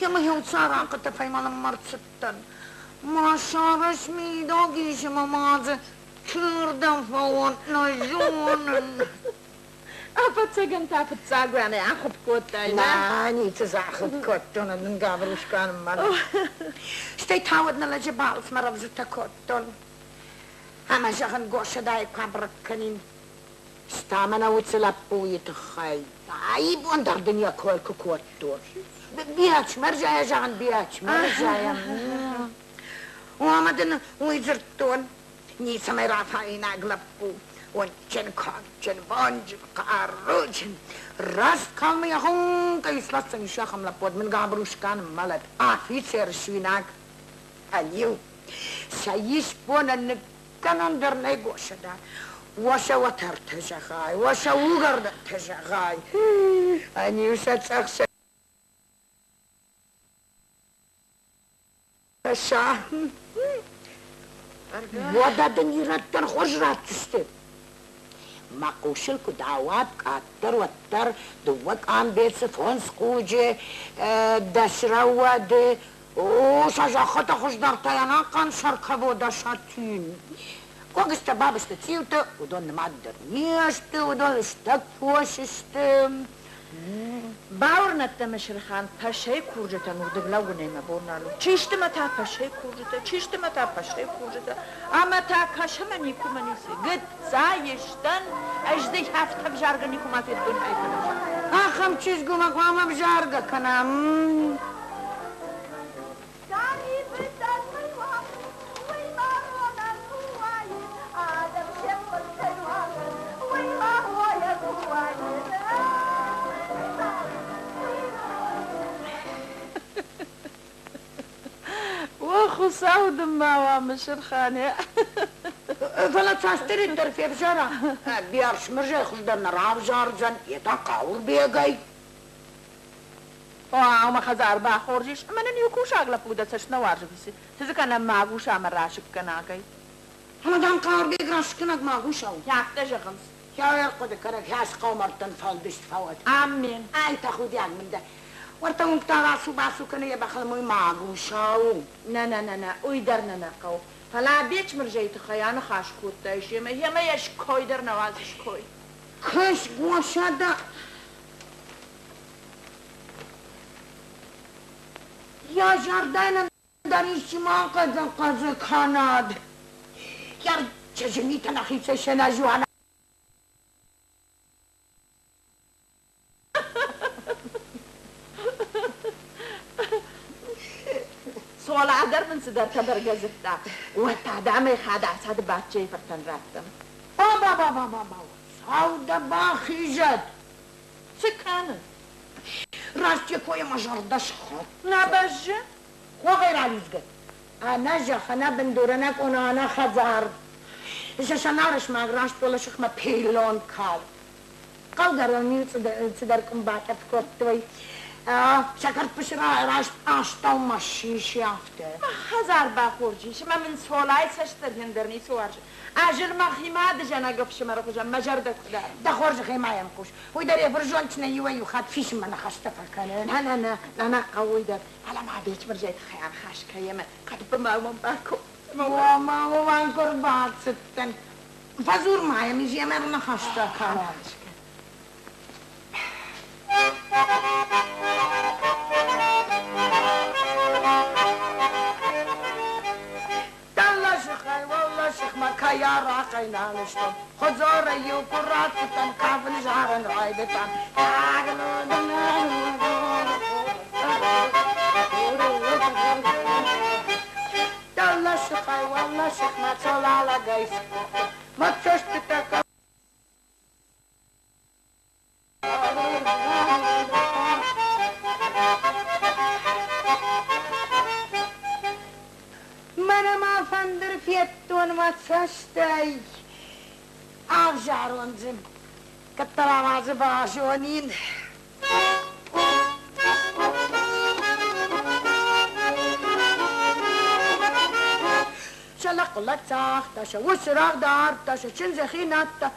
Ӕмӕ иу царахъы тӕфӕй ма ныммӕрдцыдтӕн. Мӕ сӕры смидӕг ис ӕмӕ ма дзы чердӕм фӕуон, нӕ зонын. Ӕвӕццӕгӕн та фыццаг уӕнӕй ахуыпп кодтай, нӕ? Нӕ, ницы дзы ахуыпп кодтон, нын Гаврушка ныммард. Стӕй та уӕд нӕ лӕджы балцмӕ рӕвдзытӕ кодтон. Ӕмӕ, зӕгъын, Госӕдайы куы абырӕг кӕнин. Стӕ мӕнӕ уыцы лӕппуйы тыххӕй. Ибон дӕр дын йӕ кой куы кодтон. Биачмӕрзайӕ, зӕгъын, Биачмӕрзайӕ. Омӕ дын уый дзырдтон, ницӕмӕй рафаинаг лӕппу. Онджын, кадджын, бонджын, хъаруджын. Раст калмы йӕ хуынкъӕй сласдзӕнис ахӕм лӕппу, уӕд мын Габрушка ныммӕлӕд. Афицер суинаг. Ӕниу, сӕ исбонӕн ныккӕнӕн дӕр нӕй Госӕда. Уосӕ уӕтӕртӕ зӕгъай, уосӕ угӕрдӕнтӕ зӕгъай. Ӕниу сӕ цъӕх сӕ Уӕдӕ дын ирӕттӕн хорз ратдзысты. Мӕ хъусыл куыд ауад, къаддӕр уӕддӕр дыууӕ къамбецы, фондз хъуджы, дӕс рӕуӕды, о, сӕ зӕххытӕ хуыздӕртӕй ӕнӕхъӕн сӕркӕводӕ сатин. Гогызтӕ, бабызты, цъиутӕ, уыдон нымад дӕр не сты, уыдон лыстӕг фос сты. Бауырнӕд дӕ, Мысырхан, Пӕсӕйы курджытӕн уырдыг лӕууынӕй мӕ бон нал у. Чи сты мӕ та Пӕсӕйы курджытӕ, чи сты мӕ та Пӕсӕйы курджытӕ, ӕмӕ та кӕсы мӕ никуы мӕ ницы. Гыцца истӕн, ӕз дзы афтӕ взаргӕ никуыма федтон айфӕдыл. Ахӕм чызг уымӕ хъуамӕ взаргӕ кӕна. О, Хуыцау дын ма уа, Мысырхан! Фӕлӕ цасдӕриддӕр февзӕра, Биарсмырзӕй хуыздӕр нӕ равзардзӕн, йе та Хъауырбегӕй. О, мӕ хӕдзар бахорз ис, ӕмӕ нын иу кусаг лӕппу дӕ цӕст нӕ уарзы, цы дзы кӕнӕм магуса ӕмӕ расыггӕнагӕй? Ӕмӕ дам Хъауырбег расыггӕнаг магуса у. Афтӕ зӕгъынц. Ӕрхъуыды кӕнӕг хӕс хъӕумӕрдтӕн фӕлдыст фӕуӕд. Аммен. Ай тӕхудиаг мын дӕ. Уӕртӕ уынгтӕ рацу-бацу кӕны йӕ бӕхыл ӕмӕ уый магуса у. Нӕ, нӕ, нӕ, нӕ, уый дӕр нӕ нӕ хъӕуы. Фӕлӕ Бечмырзӕйы тыххӕй аныхас кодтаис ӕмӕ йемӕ йӕ ской дӕр нӕ уадзыс кой. Кӕс, Гуасада, йӕ зӕрдӕйы ӕндӕр исчи ма хъӕдзы-хъӕдзы кӕнӕд. Йӕ чызджы митӕ нӕхицӕй сӕнӕзуан. Цола дӕр мын цыдӕртӕ бӕргӕ дзырдта, уӕд та дам ӕй Хадасады Баччейы фыртӕн раттӕм. Ба-ба-ба-ба-ба-ба, Хуыцау дӕ бахизӕд! Цы кӕны? Раст йӕ койӕ мӕ зӕрдӕ схатт. Нӕ бӕззы? Хохӕй ралидзгӕ. Ӕнӕ зӕхх, ӕнӕ бындур, ӕнӕ къона, ӕнӕ хӕдзар. Сӕнарысмаг раст уӕлӕсыхмӕ пиллон калд. Хъӕугӕрон-иу цыдӕр къуым батъӕпп кодтой. Сӕ кӕртпысы раст астӕумӕ сиси афтӕ. Мӕ хӕдзар бахорз ис ӕмӕ мын Цолайы цӕст дӕр ӕндӕр ницы уарзы. Ӕз ын мӕхи мады зӕнӕг ӕфсымӕры хуызӕн мӕ зӕрдӕ куы дарын. Дӕ хорзӕхӕй ма йӕм хъус. Уый дӕр йӕ фырзондджынӕй иуӕй-иу хатт фисынмӕ ныхӕстӕ фӕкӕны. Нӕ, нӕ, нӕ, нӕ, нӕ хъӕуы уый дӕр. Фӕлӕ ма Бечмырзӕйы тыххӕй аныхас кӕн ӕмӕ хъӕдбынмӕ уымӕн бакодта. Омӕ уымӕн куы рбацыдтӕн. Фӕдзур ма йӕм, ис йемӕ ныхӕстӕ кӕнон. Дӕллӕсыхӕй уӕллӕсыхмӕ кӕй арахъӕй нал стон, Хӕдзарӕй-иу куы рацыдтӕн, кафын зарын райдыдтам. Дӕллӕсыхӕй уӕллӕсыхмӕ цолалагӕй скуывтон, мӕ цӕстытӕ Мӕнӕ ма фӕндыр федтон мӕ цӕстӕй. Ӕвзарон дзы, кӕддӕра ма дзы базонин. Сӕ лӕхъхъ цагъта, сӕ усы рӕгъдардта, сӕ чындзы хинадта,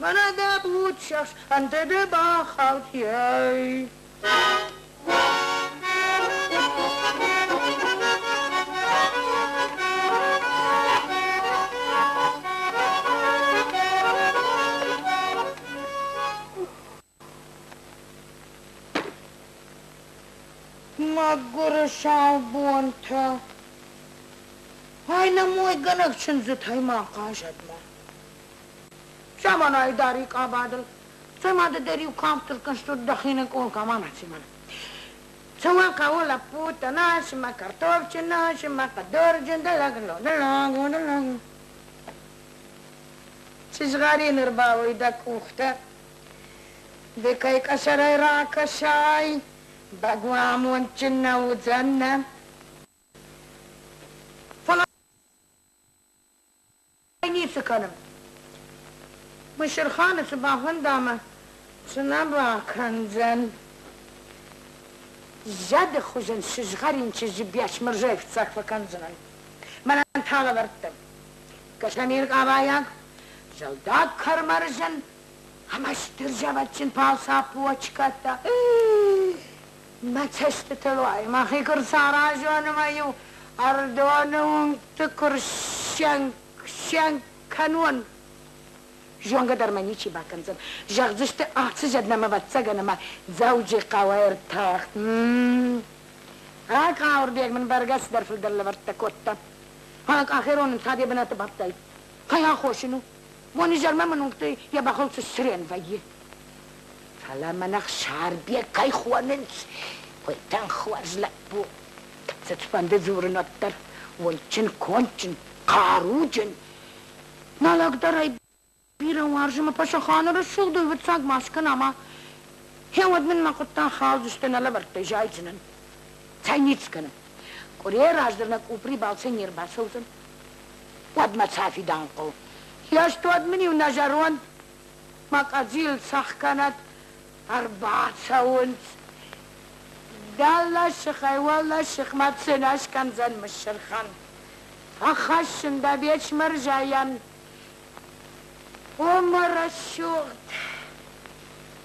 Мӕнӕ дӕ буцсахс, ӕндӕр дӕ бахауд, ей. Мӕгуыры сау бонтӕ! Ай нӕ мойгӕнӕг чындзытӕй ма хъазӕд ма. Заманайы дари къабадыл, цӕмӕ ды дӕр-иу кӕмттыл кӕстут дӕхи ныкъул кӕмӕн Цӕуӕн хъӕуы лӕппутӕ насмӕ, картофджын насмӕ, хъӕдурджын дӕлӕг, лодылаг, Сызгъӕрин ӕрбауй дӕ къухтӕ, ды кӕй къӕсӕрӕй ракӕсай, бӕгуы амондджын нӕ уыдзӕн, нӕ. Фӕлӕ ницы кӕнын. Мысырханы цы бафӕнда мӕ цы нӕ бакӕндзӕн. Зӕды хуызӕн сызгъӕрин чызджы Бечмырзӕйы фыццаг фӕкӕндзынӕн. Мӕнӕн та лӕвӕрдта. Кӕсӕмир къабайаг, зӕлдаг кӕрмӕрзӕн ӕмӕ стыр зӕвӕтджын палца почкӕтӕ. Мӕ цӕстытыл уайы, мӕхи куы рцаразон ӕмӕ-иу Ӕрыдоны уынгты куы рсӕнк кӕнон, зонгӕ дӕр мӕ ничи бакӕндзӕн. Зӕгъдзысты, ацы зӕд нӕм ӕвӕццӕгӕн ӕмӕ Дзӕуджыхъӕуӕй ӕртахт. Хъауырбег мын бӕргӕ цыдӕр фылдӕр лӕвӕрттӕ кодта. Фӕлӕ къахерон ын цад йӕ бынаты бадтаид. Кӕй аххос ын у? Бонизӕрмӕ мын уынгты йӕ бӕхыл цы сцырен вӕййы. Фӕлӕ мӕн Ӕхсарбег кӕй хонынц, уый тынг хорз лӕппу. Цыфӕнды дзурын уӕддӕр уындджын, кондджын, хъаруджын. Нӕ лӕг дӕр ӕй бирӕ уарзы мӕ Пашаханы рӕсугъд ӕвӕццаг ма скӕн ӕмӕ гъеуӕд мын мӕ хъуыддаг халдзысты, нӕ лӕвӕрттӕй зайдзынӕн. Цӕй ницы кӕны. Къуырийӕ раздӕр нӕ къупри балцӕй не рбацӕудзӕн. Уӕдмӕ цӕфидан хъӕуы. Йӕст уӕд мын-иу нӕ зӕронд мӕ къӕдзил цӕхх кӕнӕд. Ӕрбацӕуынц. Дӕлӕ сыхӕй уӕлӕ сыхмӕ цынӕ скӕндзӕн Мысырхан. Фӕхӕссын дӕ Бечмырзӕйӕн. О, мӕ рӕсугъд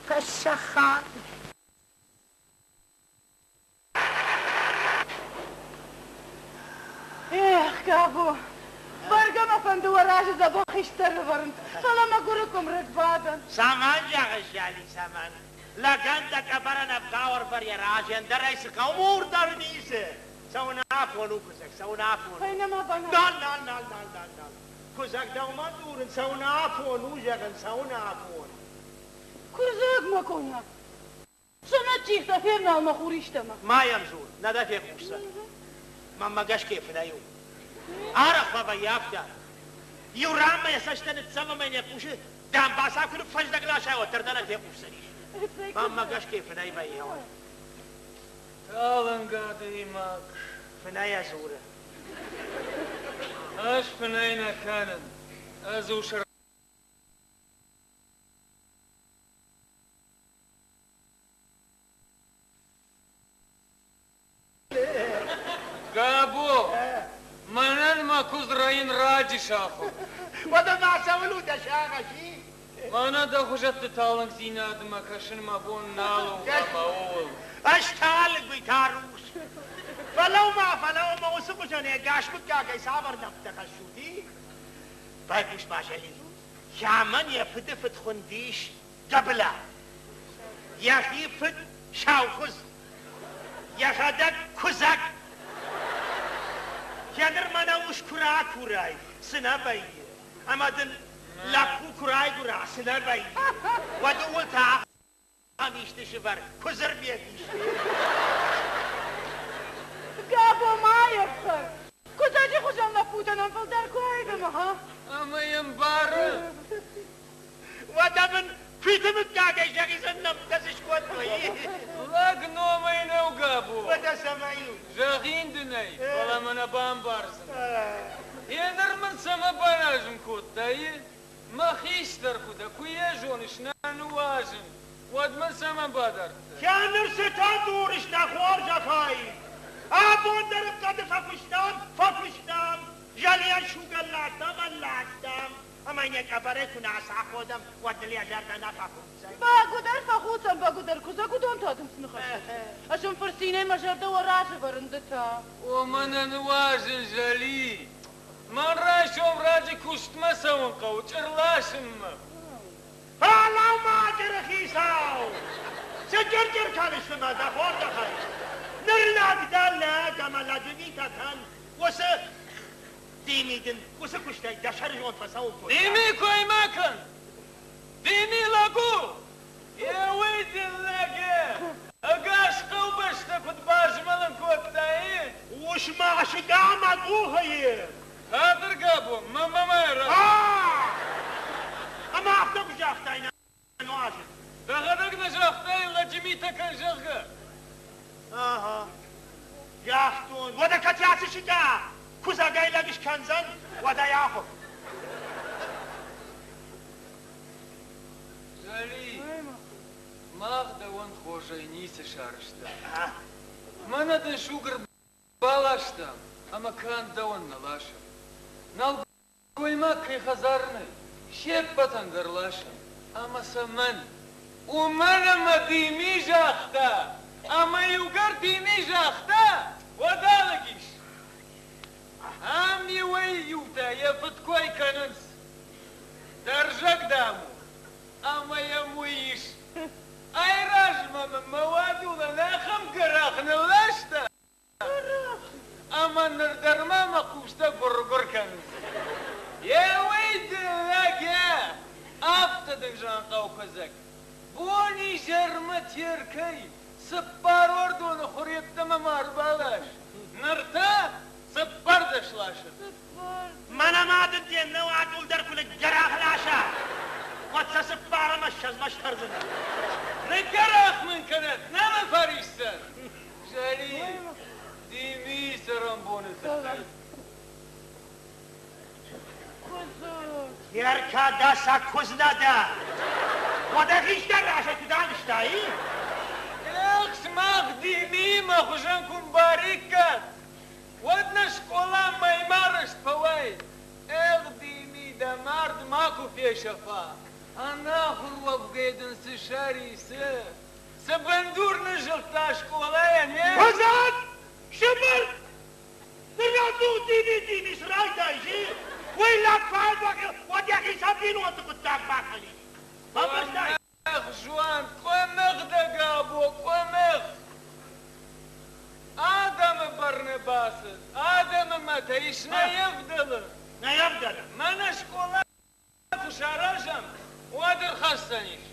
Пашахан! Эх, Габо, бӕргӕ мӕ фӕнды уӕ разы дзӕбӕх хистӕр ӕвӕрын, фӕлӕ мӕгуыры къуым рыг бадӕн. Цӕмӕн зӕгъыс, Зӕли, цӕмӕн? Лӕгӕн дӕ къӕбӕрӕн ӕвгъау ӕрвӕр йӕ разы, ӕндӕрӕй цы хъӕуы, мур дӕр ницы. Цӕуын афон у, Куыдзӕг, цӕуын афон у. Фӕйнӕ ма баназ. Нал, нал, нал, нал, нал, нал. Куыдзӕг, дӕумӕ дзурын, цӕуын афон у, зӕгъын, цӕуын афон. Куыдзӕг, мӕ къона, Цӕмӕ тигътӕ февнал мӕ хур истӕмӕ. Ма йӕм дзур, нӕ дӕ фехъусдзӕн. Мӕнмӕ гӕсгӕ фынӕй у. Арӕх фӕвӕййы афтӕ. Иу ранмӕ йӕ цӕстӕ ныццӕвы ӕмӕ йын йӕ хъусы дамбаца куы ныффӕздӕг ласай, уӕддӕр дӕ нӕ фехъусдзӕнис. Мӕнмӕ гӕсгӕ фынӕй вӕййы. Талынг адӕймаг. Фынӕйӕ дзуры. Ӕз фынӕй нӕ кӕнын. Ӕз ус Габо, мӕнӕн мӕ куыдз рӕйын раджы сахуыр. Уӕдӕ ма цӕуыл у дӕ сагъӕс, и? Мӕнӕ дӕ хуызӕтты талынгдзинадмӕ кӕсын мӕ бон нал у ӕмӕ ууыл. Ӕз талынг, уый та рухс. Фӕлӕуу-ма, фӕлӕуу-ма, уыцы хуызӕн ӕгас мыггагӕй цавӕр нӕмттӕ хӕссут, и? Байхъус-ма, Зӕлин, Кӕмӕн йӕ фыды фыд хуындис Гӕбыла, йӕхи фыд Саукуыдз, йӕхӕдӕг Куыдзӕг. Йӕ ныр мӕнӕ ус куы ракурай, цы нӕ вӕййы, ӕмӕ дын лӕппу куы райгуыра, цы нӕ вӕййы, уӕд ууыл та ахӕм исты сывӕр, куыдзырбег исты. Габо, ма йӕ фхӕр! Куыдзӕджы хуызӕн лӕппутӕ нӕм фылдӕр куы айдӕмы, ха? Ӕмӕ йӕ мбары. Уӕдӕ мын куиты мыггагӕй зӕгъидзӕн нӕмттӕ цы скодтой? Лӕг номӕй нӕу, Габо. Уӕдӕ цӕмӕй у? Зӕгъин дын ӕй, фӕлӕ мӕ нӕ бамбардзынӕ. Еныр мын цӕмӕ баназын кодтай? Мӕ хистӕр куы дӕ, куы йӕ зоныс, нӕ ныуазын, уӕд мын цӕмӕн бадардтай? Кӕныр цытӕ дзурыс, дӕ хорзӕхӕй? Абон дӕр хъӕды фӕкуыстам, фӕкуыстам, Залийӕн сугӕн ластам, ӕлластам, ӕмӕ йын йӕ къӕбӕрӕй куы нӕ ацаходӕм, уӕд ныл йӕ зӕрдӕ нӕ фӕхуддзӕн. Бӕгуыдӕр фӕхуддзӕн, бӕгуыдӕр, куыдзӕг уыдон та дын цы ныхӕстӕ? Ӕз ын фырцинӕй мӕ зӕрдӕ уӕ разы вӕрын ды та. О, мӕнӕ ныуазын, Зӕли! Мӕн райсом раджы куыстмӕ цӕуын хъӕуы, чъырласынмӕ. Фӕлӕуу ма, чъыры хицау! Цы чъыр-чъыр кӕныс цымӕ дӕ хорзӕхӕй? Ныр лӕг дӕ лӕг ӕмӕ лӕджы митӕ кӕн. Уыцы Дими дын уыцы куыстӕй дӕ сӕрызонд фӕцӕуын кодта. Дими кой ма кӕн! Дими лӕг у! Еуый дын лӕг е! Ӕгас хъӕубӕстӕ куыд базмӕлын кодтай? Ус ма сыга мӕ къухы и! Хатыр, Габо, мӕ мамӕ Ӕмӕ афтӕ куы загътай, нӕ нуазын. Дӕхӕдӕг нӕ загътай, лӕджы митӕ кӕн, зӕгъгӕ? Ага. Загътон. Уӕдӕ кӕд ацы сыкъа куыдзӕгӕй лӕг скӕндзӕн, уӕд ӕй ахуыр. Зӕли, мах дӕуӕн хорзӕй ницы сарӕзтам. Мӕнӕ дын суг ӕрбаластам ӕмӕ канд дӕуӕн нӕ ласӕм. Нӕлгоймаг кӕй хӕдзары нӕй, се ппӕтӕн дӕр ласӕм. Ӕмӕ цӕмӕн? Уымӕн ӕмӕ Дими загъта, ӕмӕ иугӕр Дими загъта, уӕд алыг ис. Ам иуӕй-иутӕ йӕ фыдкой кӕнынц. Дӕрзӕг, дам, у, ӕмӕ йӕм уый ис. Айразмӕ мын мӕ уадулӕн ахӕм гӕрах нылласта, ӕмӕ ныр дӕр ма мӕ хъустӕ гуыр-гуыр кӕнынц. Еуӕй дын лӕг, йӕ, афтӕ дын зӕгъын хъӕуы Куыдзӕг. Бон-изӕрмӕ Теркӕй цыппар уӕрдоны хур йеддӕмӕ ма ӕрбалас. Ныр та цыппӕрдӕс ласы. Мӕнӕ ма дын де ннӕ уадул дӕр куы ныггӕрах ласа! тыххӕй. Ӕркадасаг куыдз нӕ дӕ! Уӕдӕ хистӕр разӕй куыд анызтай, и? Эх, сымах Димиимӕ хуызӕн куы мбариккат, уӕд нӕ скъола мӕймӕ рыст фӕуаид. Эх, Дими, дӕ мард макуы фесӕфа! Ӕнахуыр уӕвгӕй дын цы сӕр и, цы? Цы бындур ныззылдта скъолайӕн, е? Куыдзӕн! Сыбыртт! Ныррӕдугъд Дими-Дими цы райдайыс, и? Уый лӕг фӕлвӕхы, уӕд йӕхицӕн бинонты хъуыддаг бакӕнид. Бамбӕрстай? Къуымых, Жуан, къуымых дӕ Габо, къуымых! Адӕмы бӕрны бацыд, адӕмы мӕтӕй ис нӕ ӕвдӕлы. Нӕ ӕвдӕлы. Мӕнӕ скъола куы саразӕм, уӕд ӕрхӕсдзӕнис.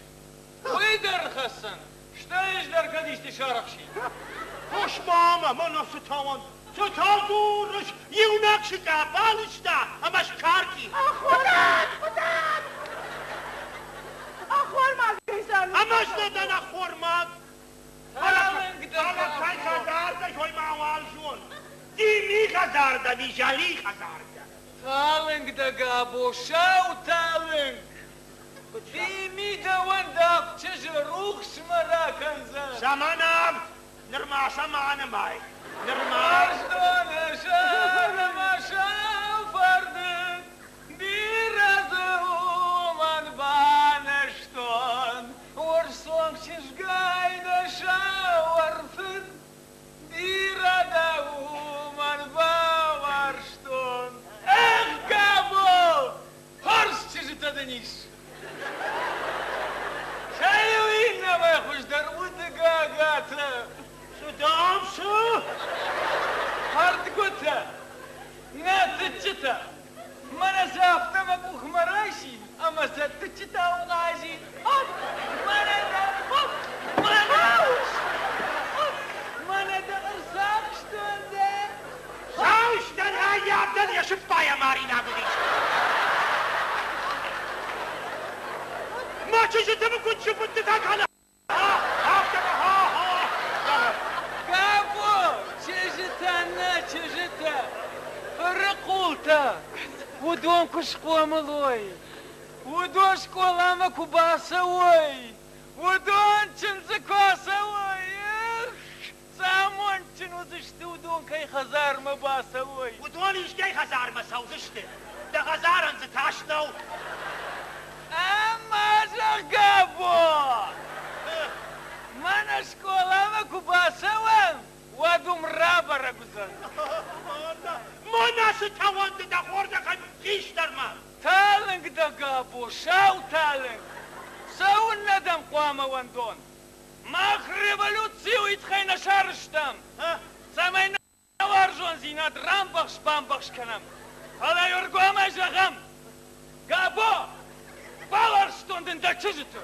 Уый дӕр ӕрхӕсдзӕн, стӕй ӕз дӕр кӕд исты сарӕхсин. Хъус мамӕ, мӕнӕ цы тауӕн, цы та дзурыс, иунӕг сыкъа балыста ӕмӕ скарки. Ӕххормаг, хъуыдат! Ӕххормагӕй цӕрын. Ӕмӕ ӕз нӕ дӕн ӕххормаг. Талынг дӕ Фӕлӕ кӕй хӕдзар дӕ, зой мауал зон. Дими хӕдзар дӕ, Визали хӕдзар дӕ. Талынг дӕ, Габо, сау талынг! Дими дӕуӕн дӕ чызджы рухсмӕ ракӕндзӕн. Цӕмӕн авд? Нырма сӕ ма нымай. Нырма. Уарзтоны сӕрмӕ сау фӕрдыг, бирӕ дзы уымӕн банызтон. Урсцонг чызгай дӕ сау ӕрфыг, Бирӕ дӕ уымӕн бауарзтон. Эх, Габо, хорз чызджытӕ дын ис. Сӕ иу иннӕмӕй хуыздӕр уды гагатӕ. Цы дам, цы? Ӕрдгуытӕ, нӕ тыччытӕ. Мӕнӕ сӕ афтӕ мӕ къухмӕ райсин ӕмӕ сӕ тыччытау хъазин. Оп! Мӕнӕ дӕ, оп! Мӕнӕ! Мӕнӕ дӕ ӕрцахстон дӕ! Саустӕн ӕййафдӕн йӕ сыппайӕ маринаг уыдис. Мӕ чызджыты мын куыд сыппыттытӕ кӕна! Габо, чызджытӕ нӕ, чызджытӕ, фырыхъултӕ, уыдон куы схъомыл уой, уыдон скъоламӕ куы бацӕуой, уыдон чындзы куы ацӕуой, эх, цы амондджын уыдзысты уыдон кӕй хӕдзармӕ бацӕуой. Уыдон искӕй хӕдзармӕ цӕудзысты, дӕ хӕдзарӕн дзы тас нӕу. Ӕмӕ зӕгъ, Габо, мӕнӕ скъоламӕ куы бацӕуӕм, уӕд уым рабӕрӕг уыдзӕн. Мӕнӕ цы тауӕнды дӕ хорзӕхӕй хистӕрмӕ! Талынг дӕ, Габо, сау талынг! Цӕуыннӕ дӕм хъуамӕ уӕндон? Мах революци уый тыххӕй нӕ сарӕзтам, цӕмӕй нӕ уарзондзинад рамбӕхс-бамбӕхс кӕнӕм, фӕлӕ ӕргомӕй зӕгъӕм, Габо, бауарзтон дын дӕ чызджыты.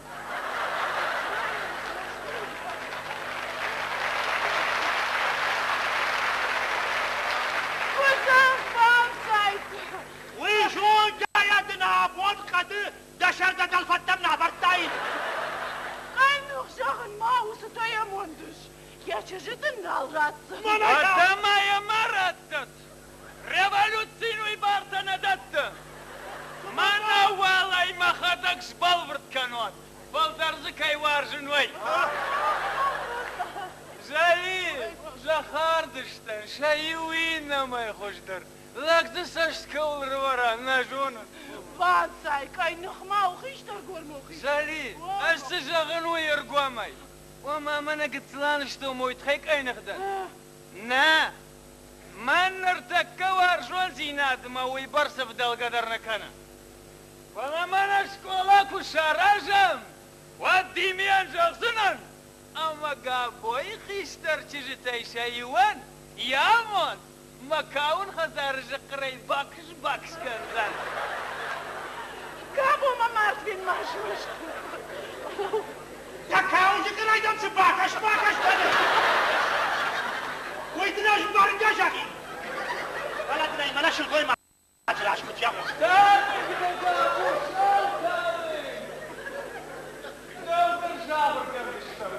Уый зонгӕйӕ дын абон хъӕды Дӕ сӕр дӕ дӕлфӕдтӕм нӕ авӕрдтаид? Къӕйных зӕгъын ма уыцытӕ амондыс, йӕ чызджы дын нал ратдзӕн. Уӕдӕ ма йӕ ма раттӕд! Революци уый бартӕ нӕ дӕтты. Мӕнӕ уал ӕй мӕхӕдӕг сбӕлвырд кӕнон, фылдӕр дзы кӕй уарзын, уый. Зӕли, Захардыстӕн, сӕ иу иннӕмӕй хуыздӕр. Лӕг дзы цӕст кӕуыл рывӕра, нӕ зонын. Банцай, кӕй ныхмӕ у хистӕр гормохи? Зӕли, ӕз цы зӕгъын, уый ӕргомӕй. Ома мӕнӕ гыццыл анызтон уый тыххӕй къӕйных дӕн. Нӕ, мӕн ныртӕккӕ уарзондзинадмӕ уыйбӕрц ӕвдӕлгӕ дӕр нӕ кӕны. Фӕлӕ мӕнӕ скъола куы саразӕм, уӕд Димийӕн зӕгъдзынӕн, ӕмӕ Габойы хистӕр чызджытӕй сӕ иуӕн йӕ амонд Мӕ кауын хӕдзары зыхъхъырӕй бакс-бакс кӕндзӕн. Габо мӕ мартвин ма смӕсты. Дӕ кауын зыхъхъырӕй дӕм цы бакӕс-бакӕс кӕны? Уый дын ӕз бӕргӕ зӕгъин. Фӕлӕ дын ӕй мӕнӕ сылгоймаджы раз куыд зӕгъон? Талынг дӕ, Габо, сау талынг! Дӕу дӕр сахуыр кӕндзыстӕм.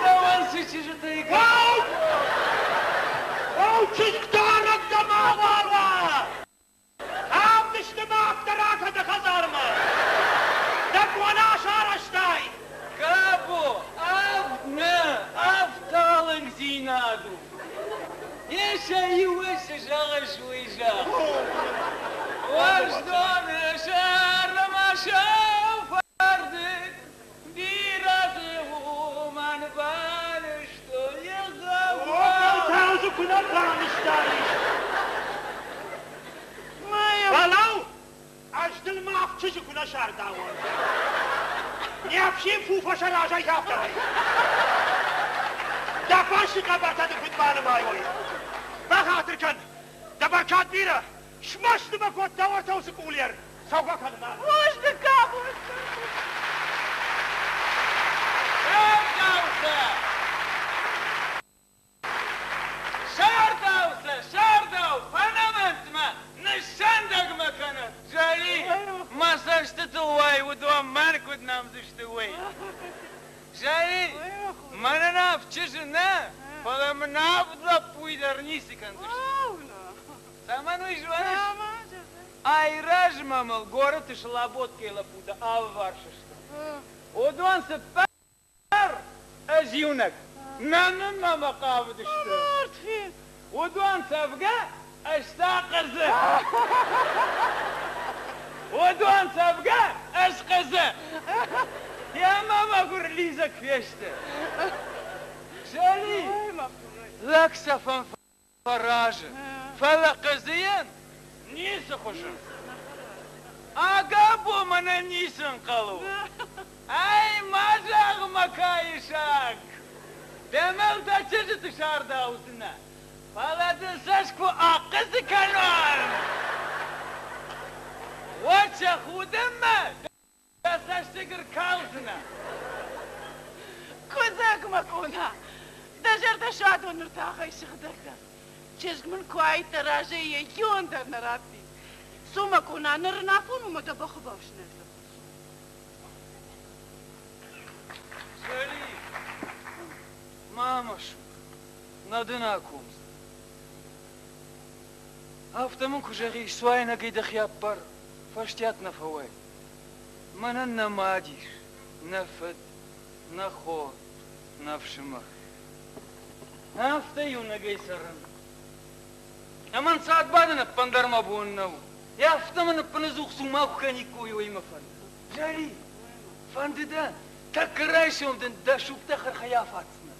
Дӕуӕн цы чызджытӕй Уау! Уау! чызг дарӕг дӕ мауал уа! Авдысты мӕ афтӕ ракӕ дӕ хӕдзармӕ! Дӕ къона сарӕзтай! Габо, авд нӕ, авд талынгдзинад у. Йе сӕ иуӕй цы зӕгъыс, уый зӕгъ. Уарзтоны сӕрмӕ сау фӕрдыг бирӕ дзы уымӕн банызтой егъау. Фӕлтау дзы куы нӕ банызтаис. Фӕлӕуу, ӕз дыл мӕ авд чызджы куы нӕ сардауон. Не фсин Фуфа сӕ разӕй афтӕмӕй. Дӕ фарсы къабатӕ дын куыд банымайой. Бахатыр кӕн, дӕ бӕркад бирӕ, смӕсты мӕ кодта уӕртӕ уыцы къулер. Цӕугӕ кӕнынмӕ. Бузныг, Габо! Сардау сӕ! Сардау сӕ, сардау, фӕнӕмӕнт мӕ, ныссӕндӕг мӕ кӕнӕд, Зӕли, мӕ цӕстытыл уай, уыдон мӕн куыд нӕмдзысты, уый. Зӕли, мӕнӕн авд чызджы нӕ, фӕлӕ мын авд лӕппуйы дӕр ницы кӕндзысты. Цӕмӕн уый зоныс? Айразмӕ мыл горӕты Слабодкӕйы лӕппутӕ алыварс сты. Уыдон цыппар Ӕз иунӕг. Нӕмынмӕ мӕ хъавыдысты. Уыдон цӕвгӕ, ӕз та хъыдзы. Уыдон цӕвгӕ, ӕз хъыдзы. Йемӕ мӕгуыр лидзӕг фесты. Зӕли, лӕг сӕфӕн фӕразы, фӕлӕ хъыдзыйӕн ницы хуызы. Агабо мӕнӕн ницы ӕнхъӕл у. Ӕй, ма зӕгъ, мӕ кайысаг, дӕ мӕлтӕ чызджыты сардаудзынӕ, фӕлӕ дын сӕ куы ахъыдзы кӕнон, уӕд сӕ худынмӕ Дӕ цӕстыг ӕркалдзынӕ. Куыдзӕг мӕ къона, дӕ зӕрдӕ суадоны ртахӕй сыгъдӕгдӕр. Чызг мын куы уаид дӕ разӕй йӕ иуӕн дӕр нӕ раттин. Цу, мӕ къона, ныр ын афон у мӕ дӕ бӕхы бафснайдтон. Зӕли, ма мӕ сур, нӕ дын акомдзынӕн. Афтӕ мын куы зӕгъис, цуайнагӕй дӕхи аппар, фӕстиат нӕ фӕуай. Мӕнӕн нӕ мад ис, нӕ фыд, нӕ хо, нӕ фсымӕр. Афтӕ иунӕгӕй цӕрын. Ӕмӕ ӕнцад бадын ӕппындӕр мӕ бон нӕу. Афтӕ мын ӕппынӕдзух цума куы кӕниккой, уый мӕ фӕнды. Зӕри, фӕнды дӕ, тӕккӕ райсом дын дӕ сугтӕ хырхӕй афаддзынӕн.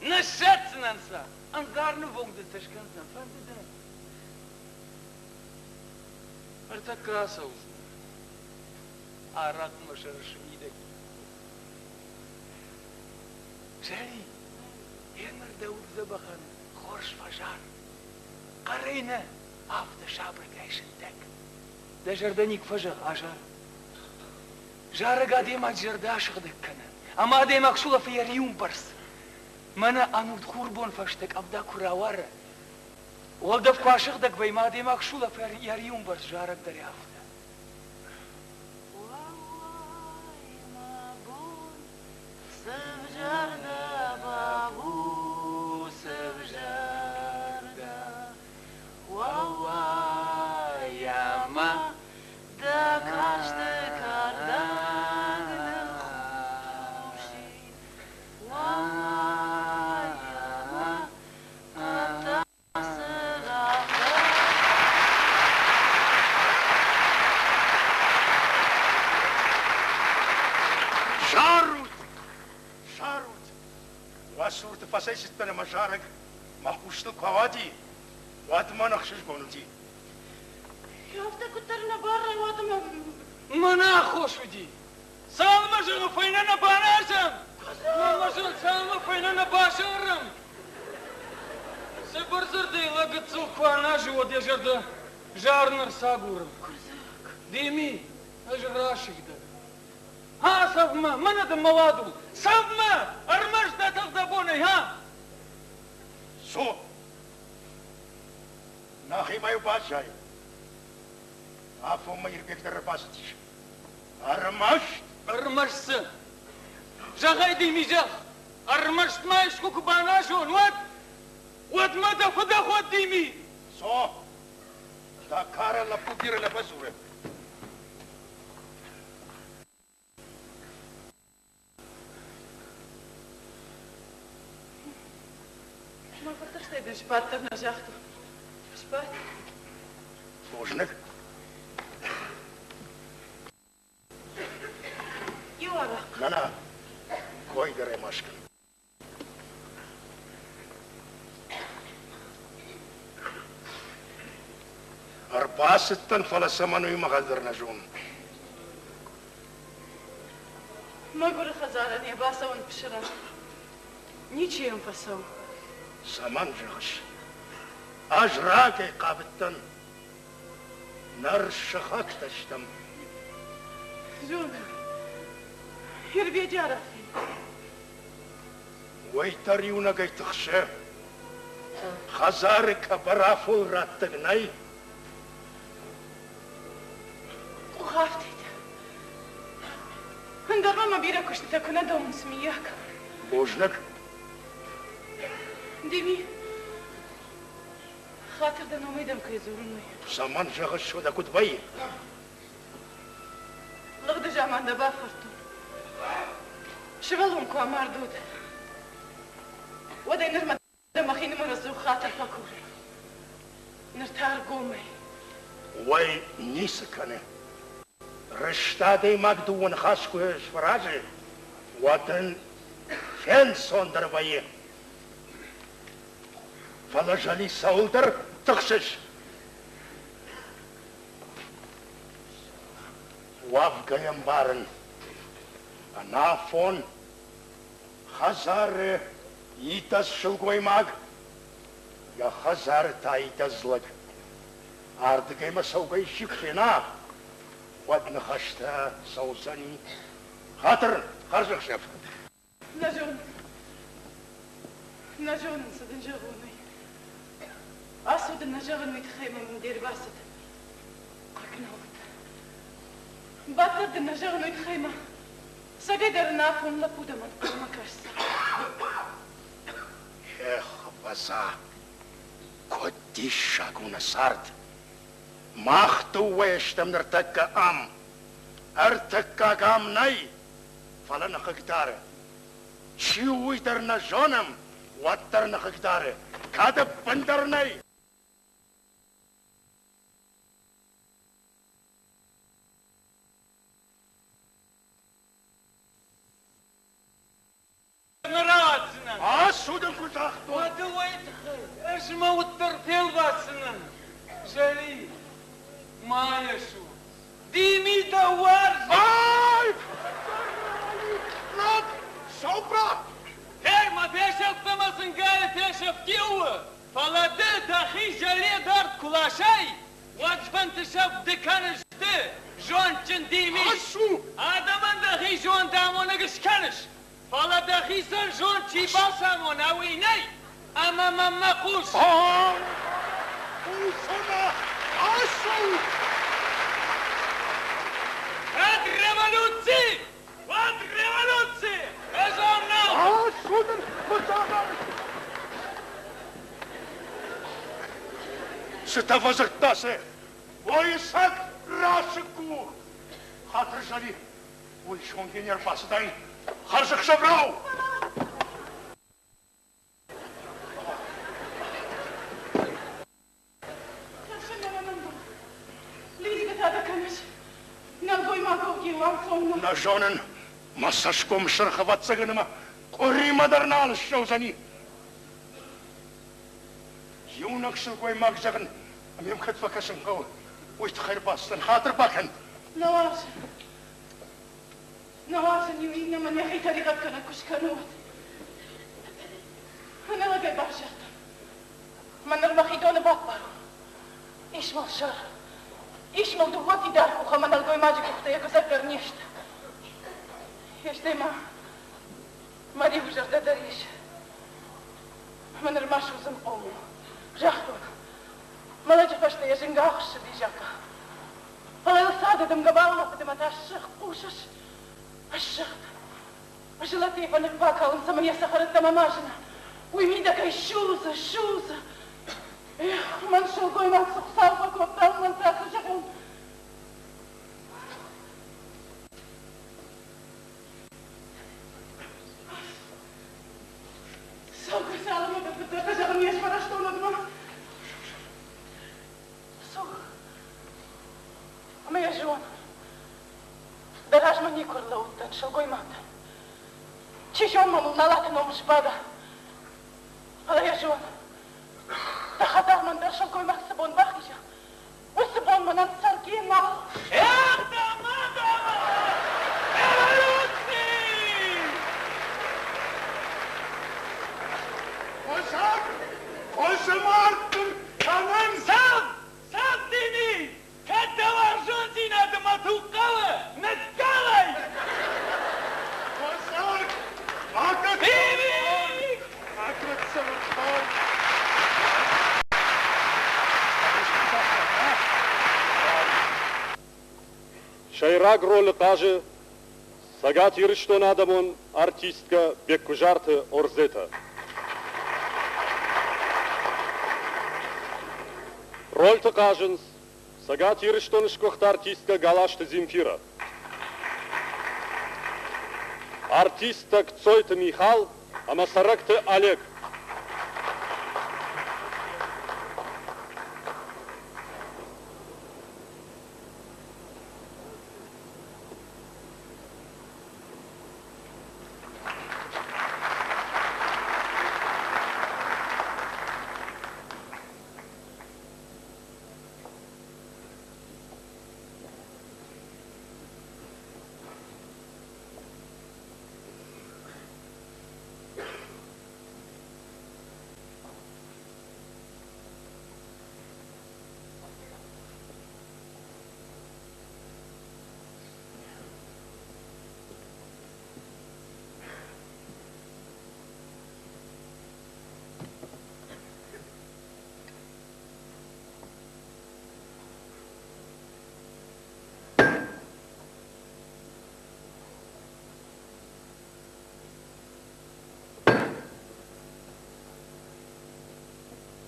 Ныссӕтдзынӕн сӕ, ӕндзар нывонд дын сӕ скӕндзынӕн, фӕнды дӕ. Ӕртӕккӕ ацӕудзынӕн. Арахъмӕ сӕр смидӕг и. Зӕри, еныр дӕ уд дзӕбӕхӕн хорз фӕзар. Хъӕрӕй нӕ, афтӕ сабыргай сындӕг. Дӕ зӕрдӕ никуы фӕзӕгъ, азар. Зарӕг адӕймаг зӕрдӕ асыгъдӕг кӕны, ӕмӕ адӕймаг сулӕфы йӕ риуы бӕрц. Мӕнӕ ӕнуд хурбон фӕстӕ къӕвда куы рауары, уӕлдӕф куы асыгъдӕг вӕййы, ӕмӕ адӕймаг сулӕфы йӕ риуы бӕрц зарӕг дӕр афтӕ. Уӕууай, мӕ бон, цы взӕр дӕ, бабу, цы взӕр дӕ. Уӕууай, ӕмӕ дӕ касты кӕрдӕг ныххус и. Уӕууай, ӕмӕ Зарут! Зарут! Уӕ цурты фӕцӕйцыдтӕн ӕмӕ зарӕг мӕ хъустыл куы ауади, уӕд мӕн ӕхсызгон уыди. Афтӕ куыддӕр нӕ бар рауад ӕмӕ... Мӕн аххос уыди. Цалынмӕ зӕгъы фӕйнӕ нӕ баназӕм, мӕ зӕгъы цалынмӕ фӕйнӕ нӕ басӕрӕм. Цыбыр дзырдӕй лӕг гыццыл куы аназы, уӕд йӕ зӕрдӕ зарын ӕрцагуры. Деми, ӕз расыг дӕн. Ха, цӕв мӕ, мӕнӕ дын мӕ уадул. Цӕв мӕ, ӕрмӕст дӕ тых дӕ бонӕй, ха! Цу! Нӕхимӕ-иу баззай. Афонмӕ Ирбег дӕр ӕрбацыдис. Ӕрмӕст? Ӕрмӕст цы? Зӕгъай, Дими, зӕгъ! Ӕрмӕст ма искуы куы баназон, уӕд, уӕд мӕ дӕ фыдӕх уӕд, Дими! Цо, дӕ кары лӕппу бирӕ нӕ фӕдзуры. Мӕ фыртыхстӕй дын сбад дӕр нӕ загътон. Сбад. Бузныг. Иу арахъхъ. Нана, кой дӕр ӕй ма скӕн. Ӕрбацыдтӕн, фӕлӕ цӕмӕн, уый мӕхӕдӕг дӕр нӕ зонын. Мӕгуыры хӕдзарӕн йӕ бацӕуӕн пысыра. Ничи йӕм фӕцӕуы. Цӕмӕн зӕгъыс? Ӕз рагӕй хъавыдтӕн. Ныр сыхӕгтӕ стӕм. Зонын. Ирбеджы арӕх фен. Уый дӕр иунӕгӕй тыхсы. Хӕдзары къӕбӕрафон раттӕг нӕй. Къухафтид. Ӕндӕр ма мӕ бирӕ куыстытӕ куы нӕ домынц, миййаг. Бузныг. Дими, хатыр дӕ номӕй дӕм кӕй дзурын, уый. Цӕмӕн зӕгъыс, уӕдӕ куыд вӕййы? Лыгъды заман дӕ бафхӕрдтон. Сывӕллон куы амард, уӕд. Уӕдӕй нырмӕ дӕ мӕхинымӕр ӕдзух хатыр фӕкурын. Ныр та ӕргомӕй. Уый ницы кӕны. Рыст адӕймаг дыууӕ ныхас куы сфӕразы, уӕд ын фенцондӕр вӕййы. Фӕлӕ Зӕли цӕуылдӕр тыхсыс? Уӕвгӕ йӕ мбарын, ӕнафон хӕдзары идӕдз сылгоймаг, йӕ хӕдзары та идӕдз лӕг. Ардыгӕй мӕ цӕугӕ исчи куы фена, уӕд ныхӕстӕ цӕудзӕни. Хатыр, хӕрзӕхсӕв! Нӕ зонын. Нӕ зонын, цы дын зӕгъон, уый. Ацу дын нӕ зӕгъын, уый тыххӕй мӕм де рбацыд хъыг нӕ уыд. Баддӕр дын нӕ зӕгъын, уый тыххӕй мӕ цӕгӕй дӕр ӕнафон лӕппу дӕм ӕнхъӕлмӕ кӕсдзӕн. Эх, ӕвӕдза, куыд диссаг у нӕ цард! Мах дыууӕ стӕм ныртӕккӕ ам. Ӕртыккаг ам нӕй, фӕлӕ нӕ хъыгдары. Чи у, уый дӕр нӕ зонӕм, уӕддӕр нӕ хъыгдары. Кӕд ӕппындӕр нӕй. Ратдзынӕн. Ацу дын куы загътон. Уӕдӕ уый тыххӕй ӕз мӕ уд дӕр фелвасдзынӕн. Зӕли, ма йӕ сур. Дими дӕ уарзы. Ай! Лӕг, саубра! Гъей, мӕ фесӕфт ӕмӕ зынгӕйы фесӕфт иу у, фӕлӕ ды дӕхи зӕле дард куы ласай, уӕд фӕнты сӕфт ды кӕныс ды, зондджын Дими. Ацу! Адӕмӕн дӕхи зондамонӕг скӕныс, Фӕлӕ дӕхицӕн зонд чи бацамона, уый нӕй, ӕмӕ мӕнмӕ хъус. Хъусӕмӕ ацу! Кӕд революци, уӕд революци! Ӕз ам нал! Ацу дын фыдӕбон! Цытӕ фӕдзырдта цы? Ой, саг расыг у! Хатыр зӕли, Уый зонгӕ не рбацыдаин. Хӕрзӕхсӕв рау! Нӕ зонын, мӕ цӕсгом сырх ӕвӕццӕгӕн ӕмӕ къуыримӕ дӕр нал ссӕудзӕни. Иунӕг сылгоймаг зӕгъын, ӕмӕ йӕм кӕд фӕкӕсын хъӕуы, уый тыххӕй ӕрбацыдтӕн. Хатыр бакӕн. Нӕ уарзын. Нӕ уарзын иу иннӕмӕн йӕхи тӕригъӕд кӕнӕг куы скӕны, уӕд. Ӕнӕлӕгӕй баззадтӕн. Мӕ ныр мӕхи доны баппарон. Ис мыл сӕр. Ис мыл дыууӕ фидар къух ӕмӕ нӕлгоймаджы къухтӕ йӕ куыдзӕг дӕр не сты. Стӕй ма мӕ риуы зӕрдӕ дӕр ис. Ӕмӕ нырма судзынхъом у. Загътон, мӕ лӕджы фӕстӕ йӕ зынг ахуыссыди, зӕгъгӕ. Фӕлӕ йыл царды дымгӕ баулӕфыд ӕмӕ та ссыгъд, хъусыс? Ссыгъд. Зылатӕй фӕнык бакалынц ӕмӕ йӕ цӕхӕрӕттӕ ма зына. Уый мидӕгӕй судзы, судзы. Эх! Мӕн сылгоймаг цы Хуыцау фӕкодта, уымӕн та цы зӕгъон? Цӕугӕ цалынмӕ дӕ фыддӕртӕ зӕгъын не сфӕрӕзтон, уӕдмӕ. Цу, ӕмӕ йӕ зон, дӕ размӕ никуы ӕрлӕууыдтӕн сылгоймаг дӕн. Чи зон ма мыл налаты ном сбада, фӕлӕ йӕ зон, дӕ хӕдзармӕ ӕндӕр сылгоймаг цы бон бахиза, уыцы бон мӕнӕн цӕргӕ нал. Косӕг, косы мард дын кӕнын! Цӕв, цӕв, Дими! Кӕд дӕ уарзондзинады мӕ туг хъӕуы, ныккалай! Косӕг, акӕд Дими! Акӕд цӕвӕрдтон! Сӕйраг ролы хъазы Цӕгат Ирыстоны адӕмон артисткӕ Беккуызарты Орзетӕ. Рольты хъазынц Цӕгат Ирыстоны сгуыхт артисткӕ Галазты Земфирӕ, артисттӕ Кцойты Михал ӕмӕ Цӕрӕкты Олег.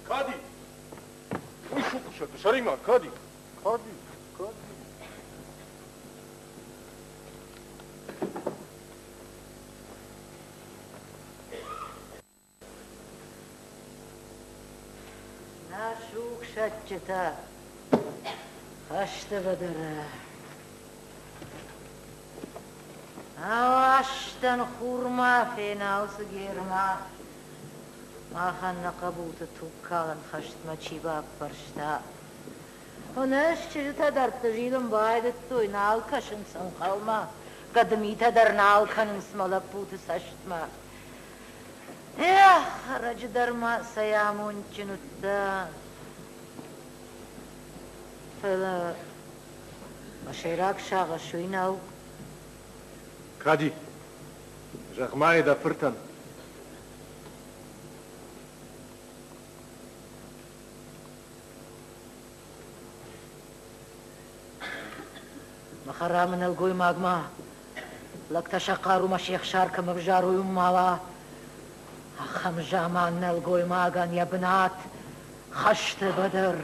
Кади! Уый сукъусӕг, сӕримӕ, Кади! Кади! Кади! Нӕ сугсӕтджытӕ хӕсты быдыры. Ӕвастӕн хурмӕ фенау цы гермӕ, махӕн нӕ хъӕбулты тугкалӕн хӕстмӕ чи баппӕрста. Ӕнӕс чызджытӕ дӕрдты зилын байдыдтой, нал кӕсынц ӕнхъӕлмӕ, гӕдымитӕ дӕр нал кӕнынц мӕ лӕппуты цӕстмӕ. Эх, ӕрӕджы дӕр ма цӕй амондджын уыдтӕн. Фӕлӕ мӕ сӕйраг сагъӕс уый нӕу. Кади, зӕгъ-ма йӕ дӕ фыртӕн. Мӕ хӕрамы нӕлгоймагмӕ лӕгтӕ сӕ хъарумӕ се хсар кӕм ӕвзарой, уым ма уа. Ахӕм заман нӕлгоймагӕн йӕ бынат хӕсты быдыр.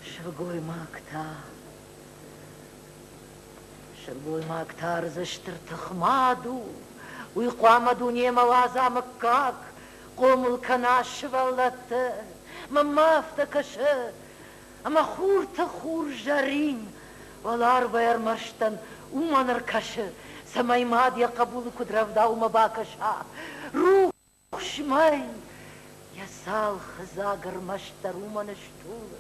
Сылгоймаг та... Сылгоймаг та ӕрдзы стыр тых мад у. Уый хъуамӕ дунемӕ уадза мыггаг, хъомыл кӕна сывӕллӕтты. Мӕнмӕ афтӕ кӕсы, ӕмӕ хурты хурзӕрин уӕларвӕй ӕрмӕстӕн уымӕн ӕркӕсы, цӕмӕй мад йӕ хъӕбулы куыд рӕвдауы бакӕса. Рухс мӕй йӕ цалхы дзаг ӕрмӕстдӕр уымӕн стулы,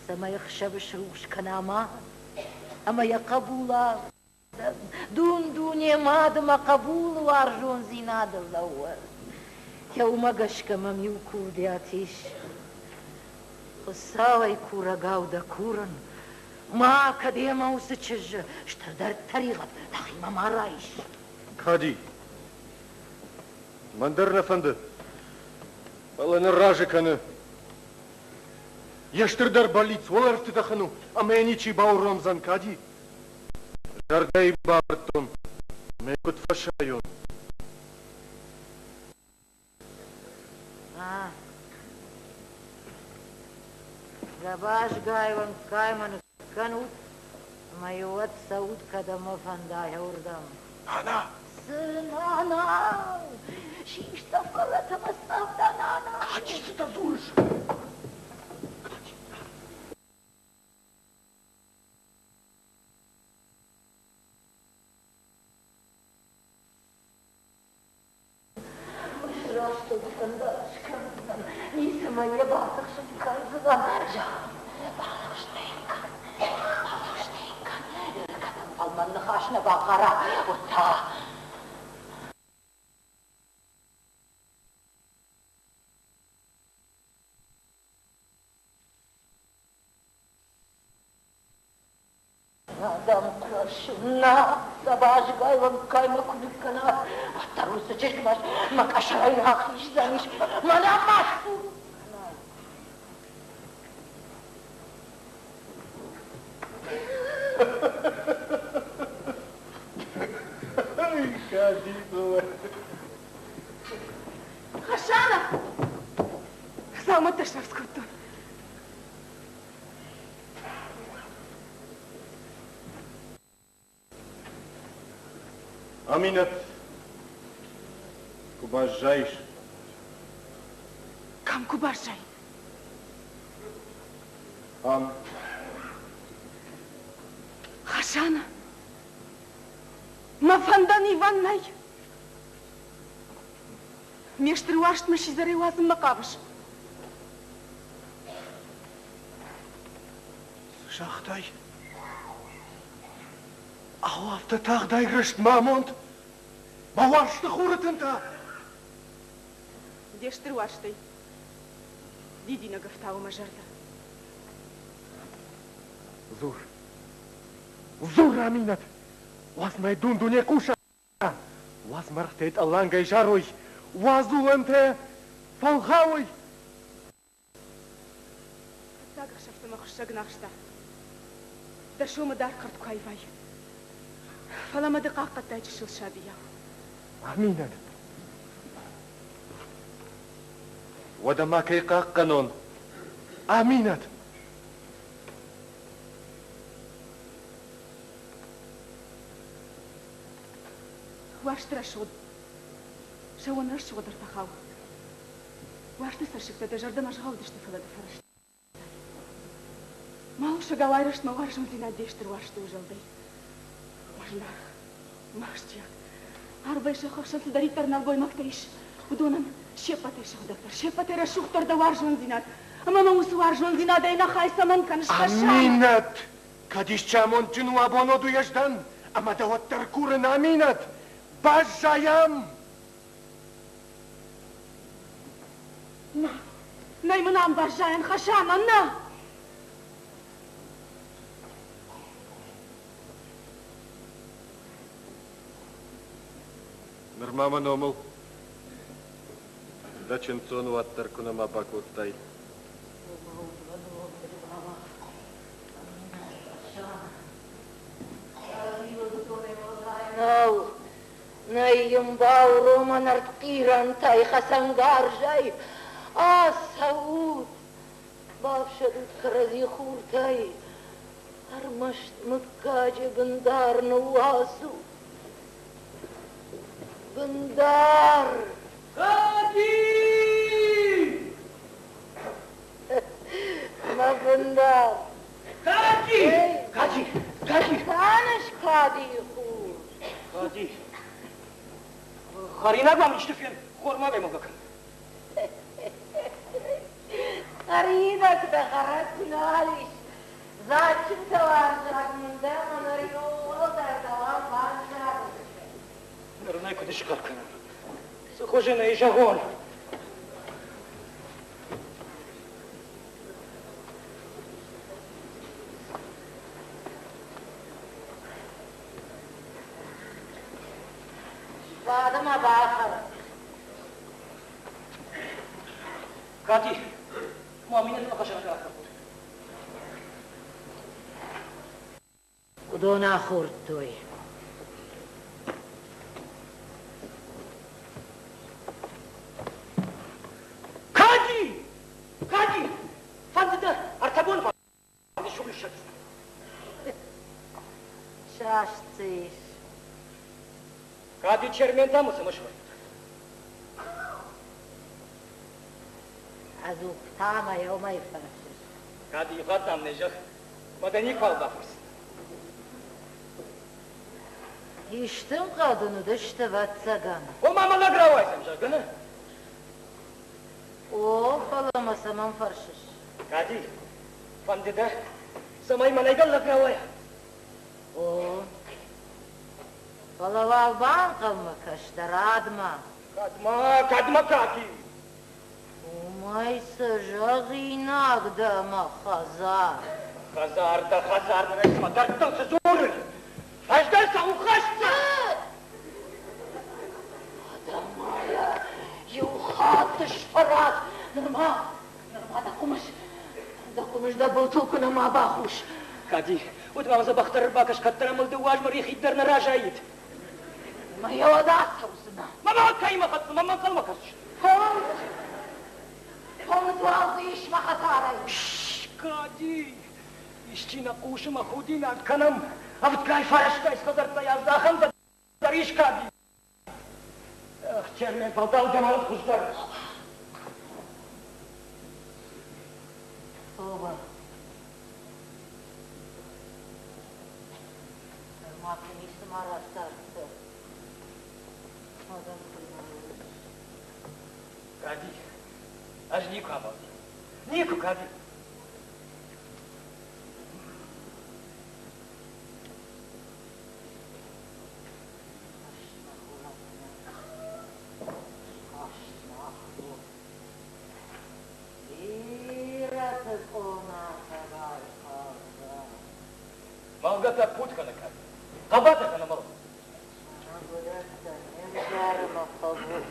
цӕмӕй ӕхсӕвы срухс кӕна мад ӕмӕ йӕ хъӕбула Дун-дуне мад ӕмӕ хъӕбулы уарзондзинадыл лӕууы. Йӕ уымӕ гӕсгӕ мӕм иу курдиат ис. Хуыцауӕй курӕгау дӕ курын, ма кӕд ӕмӕ уыцы чызджы стырдӕр тӕригъӕд дӕхимӕ ма райс. Кади, мӕн дӕр нӕ фӕнды, фӕлӕ ныр разы кӕны. Йе стырдӕр бӕллиц уӕлӕрвты тӕхын у, ӕмӕ йӕ ничи бауромдзӕн, Кади. Зӕрдӕйы бавӕрдтон, мӕ куыд фӕсайон. Гӕбазгай уӕнггай мӕ ныккӕнут, ӕмӕ-иу уӕд цӕут, кӕдӕм уӕ фӕнда, уырдӕм. Нана! Цы, нана? Систа фӕрӕт ӕмӕ цавта нана. Кади, цытӕ дзурыс? Срастыл фӕндаг скӕндзынӕн, ницӕмӕй йӕ батыхсын кӕндзынӕн. Зӕгъ, балӕгъстӕ йын кӕн, балӕгъстӕ йын кӕн, кӕд ӕм фӕлмӕн ныхас нӕ бахъара, уӕд та Адӕм кӕсынмӕ гӕбазгай уӕнггаймӕ куы ныккӕна, уӕддӕр уыцы чызгмӕ мӕ къӕсӕрӕй рахиздзӕнис, мӕнӕ ма сур кӕна. Хасана! Дзаумӕттӕ срӕвдз кодтон. Аминӕт, куы баззаис. Кӕм куы баззаин? Ам. Хасана, мӕ фӕндӕн ивӕн нӕй. Ме стыр уарзтмӕ сидзӕрӕй уадзынмӕ хъавыс? Цы загътай? Ау, афтӕ тагъд айрӕзт мӕ амонд? Мӕ уарзты хуры тынтӕ! Де стыр уарзтӕй дидинӕг ӕфтауы мӕ зӕрдӕ. Дзур, дзур, Аминӕт! Уадз мӕ дун-дуне хъуса! Уадз мӕргътӕй тъӕллангӕй зарой, уадз уылӕнтӕ фӕлгъауой. Фыццаг ӕхсӕвты мӕ хуыссӕг нӕ ахста. Дӕ сомы даргъ кӕрт куы аивай. Фӕлӕ мӕ ды хъахъхъӕдтай чысыл сабийау. Аминӕт! Уӕдӕ ма кӕй хъахъхъӕнон? Аминӕт! Уарзты рӕсугъд, сӕуон рӕсугъд ӕртӕхау. Уарзты цӕссыгтӕ дӕ зӕрдӕмӕ згъӕлдысты, фӕлӕ ды фӕрӕзтай. Малусӕгау айрӕзт мӕ уарзондзинад де стыр уарзты узӕлдӕй. Мӕ зынаргъ, мӕ ахсджиаг, арвӕй зӕххы хсӕн цыдӕриддӕр нӕлгоймӕгтӕ ис, уыдонӕн се ппӕтӕй сыгъдӕгдӕр, се ппӕтӕй рӕсугъддӕр дӕ уарзондзинад. Ӕмӕ мӕ уыцы уарзондзинадӕй нӕ хай цӕмӕн кӕныс, Хасан? Аминӕт! Кӕд исчи амондджын у абон уый ӕз дӕн, ӕмӕ дӕ уӕддӕр курын, Аминӕт, баззайӕм! Нӕ, нӕй мын ам баззайӕн, Хасана, нӕ! Нырма мӕ номыл дӕ чындздзон уӕддӕр куы нӕма бакодтай. Нӕу, нӕй йын бауромӕн ӕртхъирӕнтӕй, хӕцӕнгарзӕй. Ацӕут, бафсӕдут кӕрӕдзи хуртӕй, ӕрмӕст мыггаджы бындар ныууадзут. Бындар! Кади! Мӕ бындар! Кади! Кади! Кади! Кӕныс Кадийы хур? Кади! Хӕринаг мӕм исты фен, хормагӕй мӕлгӕ кӕн. Хӕринӕгтӕ хӕрӕг куы нал ис. Дзаджджынтӕ уарзаг мын дӕ, мӕнӕ иууылдӕр дӕуӕн баззадысты. Ныр ын ӕй куыд схъӕр кӕнон? Цы хуызӕн ӕй зӕгъон? Бады ма бахӕр. Кати, маминӕ ныхасӕн рахӕр. Уыдон ахордтой. Кади! Кади! Фӕнды дӕ, ӕртӕ боны Кади Чермен та мӕ цӕмӕ сфӕрдта? Ӕдзух та мӕ еумӕй фӕрсыс. Кӕд иу хатт ам нӕ зӕгъ, мӕ дӕ никуал бафӕрсдзынӕн. Исты ӕнхъӕл дын уыдысты, ӕвӕццӕгӕн. Ома мӕ лӕг рауайдзӕн, зӕгъгӕ, нӕ? О, фӕлӕ мӕ цӕмӕн фӕрсыс? Кади, фӕнды дӕ, цӕмӕй мӕнӕй дӕр лӕг рауайа? О, фӕлӕ уал банхъӕлмӕ кӕс дӕ радмӕ. Кӕдмӕ, кӕдмӕ, Кади? Уымӕй цы зӕгъинаг дӕ, мӕ хӕдзар? Хӕдзар дӕ хӕдзар рӕстмӕ дӕрдтыл цы дзуры? Ӕз дӕр цӕуыл хӕсдзӕн? Адӕмӕй иу хатт сфӕраз, нырма, нырма дӕ хъуымыз, дӕ хъуымыз дӕ былтыл куы нӕма бахус. Кади, уӕд ма дзӕбӕхдӕр ӕрбакӕс, кӕддӕр мыл дыууӕ азмӕ рихид дӕр нӕ разаид. Мӕ уӕд ацӕудзынӕ. Мӕ мад кӕимӕ хӕцдзӕн, мӕ ӕнхъӕлмӕ кӕсыс? Фонд, фонд уал дзы ис мӕ хӕдзарӕй. Кади, исчи нӕ хъусы мӕ худинаг кӕнӕм. Ӕвдгай фарӕстӕй хӕдзӕрттӕй аздахӕм дӕр ис Кади. Эх, Чермен, фӕлтау дӕ мӕлӕт хуыздӕр. Тобӕ. Нырма куы ницыма рацардтӕ, уӕдӕм куы нӕ уыдис. Кади, ӕз никуы амӕлдзынӕн. Никуы, Кади. Бирӕты къонатӕ байхӕлдзӕн. Мӕлгӕ та пут кӕны кӕд. Хъӕбатыр кӕны мӕлын. Мӕгуырӕгтӕ, не мгары мӕ хъӕбул.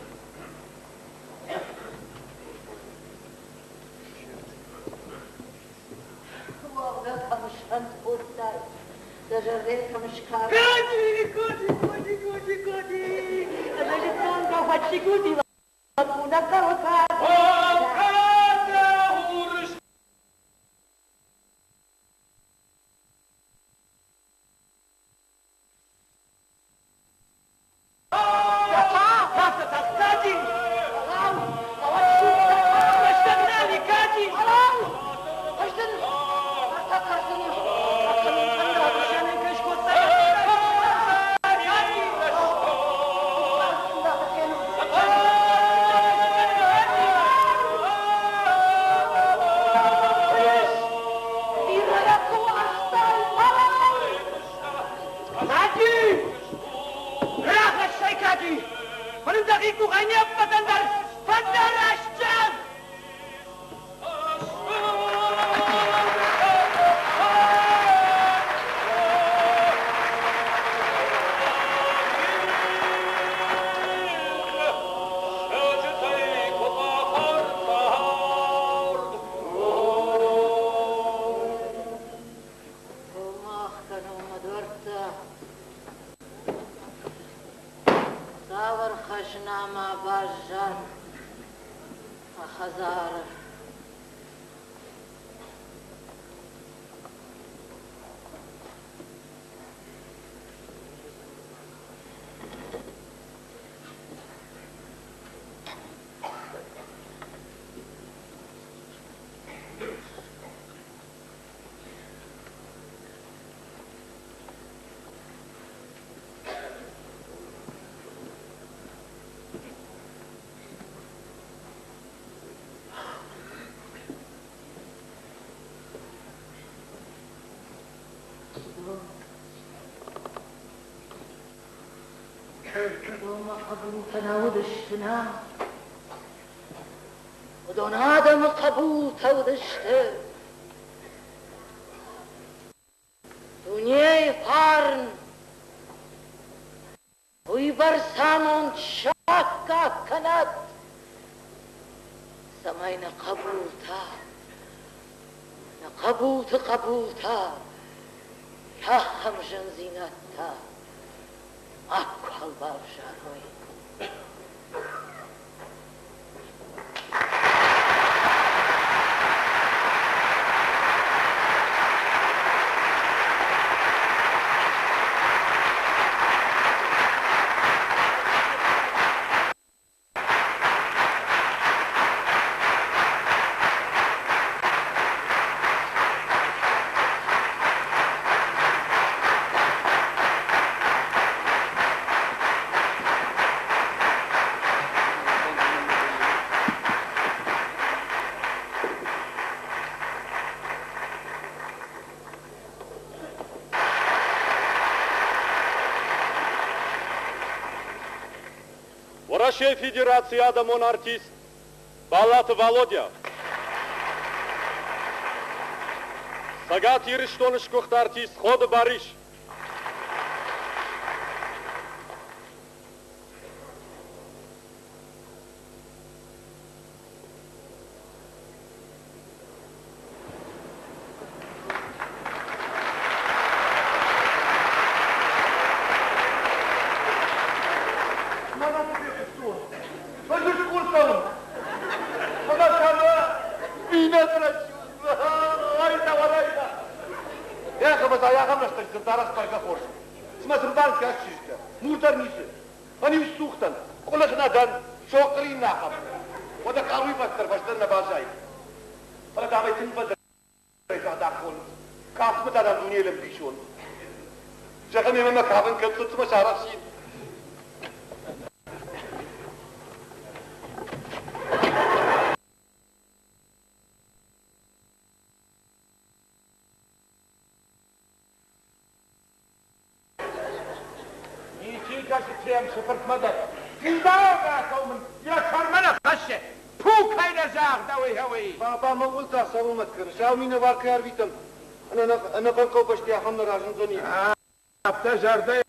Уӕвгӕ кӕм сфӕнд кодтай, дӕ зӕрдӕ кӕм скард. Годи, годи, годи, годи, годи. Ӕз зыдтон, дӕ фӕччи годи лӕппу нӕ хъӕуы кад. Кади! Рахӕссай, Кади! Мӕнӕн дӕхи къухӕй не ппӕтӕн дӕр фӕндарастдзӕн! Цавӕр хӕзна ма баззад а хӕдзары? Уыдон хъӕбултӕ нӕ уыдысты, нӕ. Уыдон адӕмы хъӕбултӕ уыдысты. Дунейы фарн уыйбӕрц амонд саккаг кӕнӕд, цӕмӕй нӕ хъӕбултӕ, нӕ хъӕбулты хъӕбултӕ ахӕм зындзинӕдтӕ макуал бавзарой. Уӕрӕсейы Федерацийы адӕмон артист Баллаты Валодя. Цӕгат Ирыстоны сгуыхт артист Ходы Барис. Мӕнӕ куы фехъуыстон, ӕз скъуыр цӕуын, ӕмӕ кӕмӕ бинӕт райда, Эх, ӕвӕдза, ахӕм рӕстӕг дзырдарӕх бӕргӕ хорз у. Цыма цы мбарынц кӕс чызджытӕ, мур дӕр ницы. Ӕниу сцух дӕн, къуылых нӕ дӕн, сохъхъыр иннӕ ахӕм. Уӕдӕ хъаруйы фӕд дӕр фӕстӕ нӕ баззайы. Фӕлӕ дам ӕй тынг фӕндырӕй загъд хонынц. Кафтмӕ та дам дунейыл ӕмбисон. Зӕгъӕм, емӕ мӕ кафын кӕд цъыцмӕ сарӕхсин. Ничи кӕсы Темсы фыртмӕ дӕр. Фидаугӕ мын йӕ сӕрмӕ нӕ хӕссы. Пу кӕй нӕ загъдӕуы, гъеуый. Баба, мӕ та цӕуыл мӕт кӕныс? Ау, минӕвар кӕй арвитӕм, ӕнӕхъӕн хъӕубӕсты ахӕм нӕ разындзӕни. Афтӕ зӕрдӕйы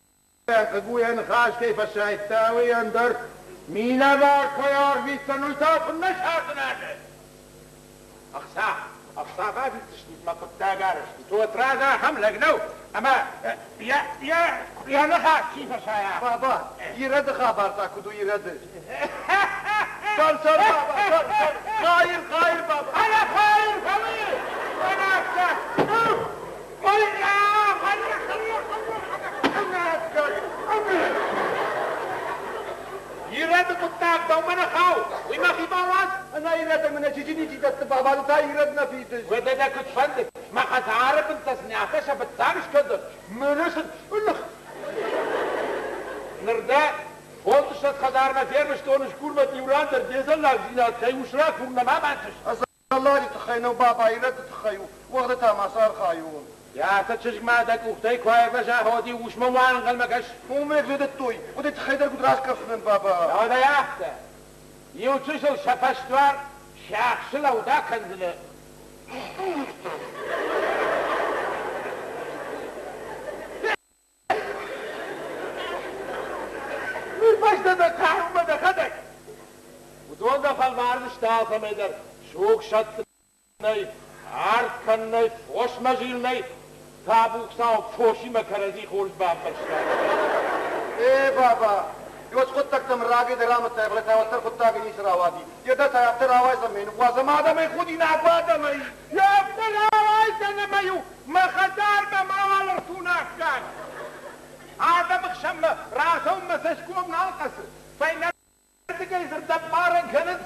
хъыг у йӕ ныхас кӕй фӕсайдта, уый ӕндӕр минӕвар кӕй арвитдзӕн, уый та куыннӕ сӕрдынады. Ӕхца, ӕхца бафиддзыстут мӕ хъуыддаг арӕзт. Тотрадз ахӕм лӕг нӕу, ӕмӕ йӕ, йӕ, йӕ ныхас чи фӕсайа. Баба, ирӕды хабар та куыд у ирӕды? Сӕр, сӕр, баба, сӕр, сӕр, хайыр, хайыр, баба. Ӕнӕ хайыр фӕуы! Ӕнӕ афтӕ! Ой, Ирӕды хъуыддаг дӕумӕ нӕ хауы, уый мӕхи бауадз. Ӕнӕ ирӕдӕй мын чичи ничи дӕтты, баба, ды та ирӕд нӕ фидыс. Уӕдӕ дӕ куыд фӕнды, мӕ хӕдзары бынтӕ сын афтӕ сӕ фыццаг скӕндзӕн, мӕнӕ сын ных. Ныр дӕ фондзыссӕдз хӕдзармӕ фервыстон скурмӕ иу ран дӕр де дзӕллагдзинад кӕй ус ракур нӕма бантыст. Ӕдзӕлладжы тыххӕй нӕу, баба, ирӕтты тыххӕй у, уӕгъды та ма цы архайон? Йӕ чызгмӕ дӕ къухтӕй куы аирвӕза, уӕд-иу усмӕ ма ӕнхъӕлмӕ кӕс. Уымӕй федыдтой, уыдӕй тыххӕй дӕр куыд раскъӕфдзынӕн, баба? Уӕдӕ афтӕ. Иу чысыл сӕ фӕсдуар сиахсы лӕуд акӕндзынӕ. Уый фӕстӕ дӕ хъарумӕ дӕхӕдӕг. Уыдон дӕ фӕлвардзысты алцӕмӕй дӕр. Суг сӕттынӕй, арт кӕнынӕй, фосмӕ зилынӕй. Табук-сау фосимӕ кӕрӕдзи хорз бамбӕрстай. Э, баба, ёз хъуыддӕгтӕм рагӕй дӕр амыдтай, фӕлӕ та уӕддӕр хъуыддагӕй ницы рауади. Йе дӕ та афтӕ рауайдзӕн, ме ныууадзӕм адӕмӕй худинаг адӕмӕй. Афтӕ рауайдзӕн ӕмӕ-иу мӕ хӕдзармӕ мауал ӕртунӕггаг. Адӕмы хсӕнмӕ рацӕуын мӕ цӕсгом нал хъӕцы. Фӕйнӕрдыгӕй дзырдӕппарӕн кӕнынц,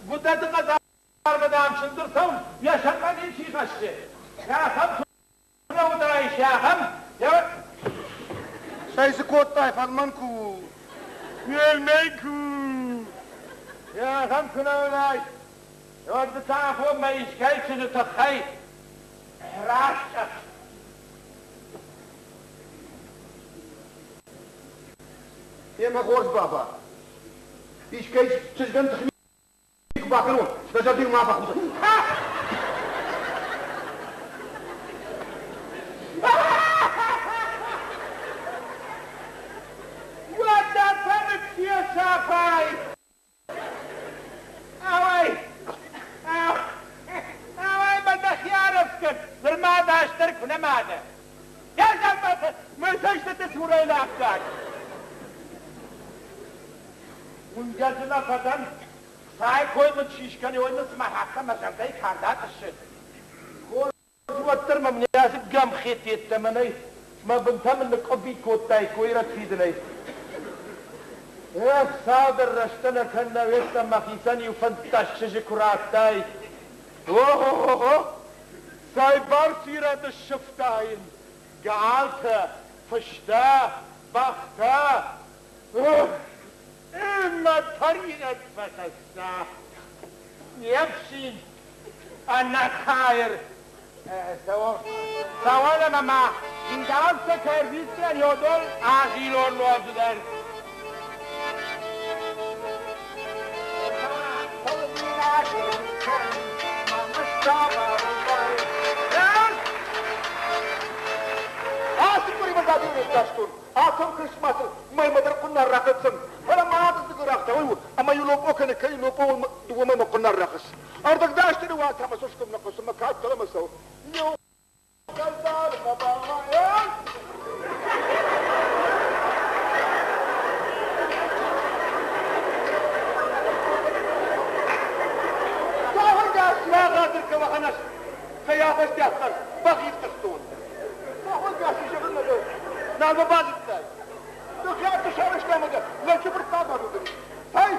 Гуыдӕты хӕдзармӕ, дам, чындз ӕрцӕуын йӕ сӕрмӕ ничи хӕссы. Ахӕм куы нӕ уыдаис, ахӕм, йӕ Цӕй цы кодтай, фӕлмӕн ку? Фӕлмӕн ку! Ахӕм куы нӕ уыдаис, уӕд ды та афонмӕ искӕй чызджы тыххӕй раскъӕф. Емӕ хорз, баба. Искӕй чызгӕн тыхми куы бакӕнон, дӕ зӕрдыл ма бахудӕд. Уӕдӕ фӕнык фесӕфай! Ауай! Ауай, мӕ дӕхи арӕвдз кӕн, нырма дастдӕр куы нӕма дӕ. Мӕ цӕстыты цурӕй лӕггад. Уынгӕ дзы нӕ фӕдӕн, цай кой мын чи скӕны, уый мын цыма афтӕ мӕ зӕрдӕйы кард атъыссы. Хорз уӕддӕр мӕм не азы гӕмхетт йеддӕмӕ нӕй, мӕ бынтӕ мын ныкъкъуыббитт кодтаиккой ирӕд фидынӕй. Эх, цалдӕр рӕстӕнӕ кӕннӕ уедтӕм мӕхицӕн иу 15 чызджы куы радтай. О-хо-хо-хо! Цӕйбӕрц ирӕд ссывтаин! Галтӕ, фыстӕ, бӕхтӕ! Ох, ӕмӕ тӕригъӕд фӕхӕсса! Не фсин, ӕнӕхайыр! Цӕуон ӕмӕ ма фидауцӕ кӕй ӕрвитдзӕн, уыдон азилон ноджыдӕр. Ацы къуыри мын радио ныффыстон, ахӕм Christmas-ы мӕймӕ дӕр хъуыннар рахӕццӕн. Фӕлӕ ма цы рӕгътӕ уый у, ӕмӕ иу лопъо кӕны, кӕй лопъо дыууӕмӕ мӕ хъуыннар рӕхыс. Ӕрдӕгдӕстыны уат ӕмӕ цӕсгом нӕ хъуысы, мӕ кад дӕлӕмӕ цӕуы. Иу хӕдзар мӕ бамайӕн. Бӕгъатыр кӕуӕхӕнӕс, кӕй афӕстиат дӕр бахифтӕстон. Нал мӕ базыдтай. Дыхӕты сарӕзта ӕмӕ дӕ лӕджы фырт бабадудын. Цӕй,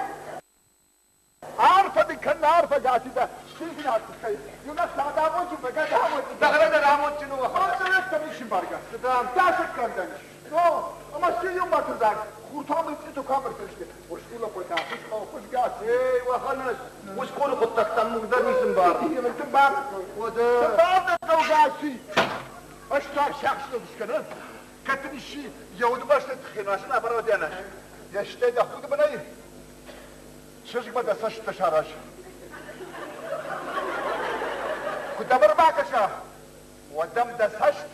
арфӕ дын кӕн, арфӕ, Гаситӕ, стырдзинад тыххӕй. Иунӕг цад амондджын фӕкӕн, амондджын. Дӕхӕдӕг дӕр амондджын у. Ӕмдзӕрӕттӕм ис ӕмбаргӕ. Дасӕггӕндӕн ис. Но, ӕмӕ сси иу батырдаг. Хуртамыл цъиту камыртысты. Усгур-лӕппутӕ, хуыз-гас. Ей, уӕхӕнӕс, усгуры хъуыддӕгтӕн мур дӕр ницы мбарын. Цы мбар? Уӕдӕ... Цы мбар дӕ хъӕуы, Гаси? Ӕз та сиахсыл скӕнын. Кӕд дын исчи йӕ удыбӕсты тыххӕй нуазын абародиана, йӕ стӕй дӕ худы бынӕй чызгмӕ дӕ цӕстытӕ сараз. Куы дӕм ӕрбакӕса, уӕд ӕм дӕ цӕст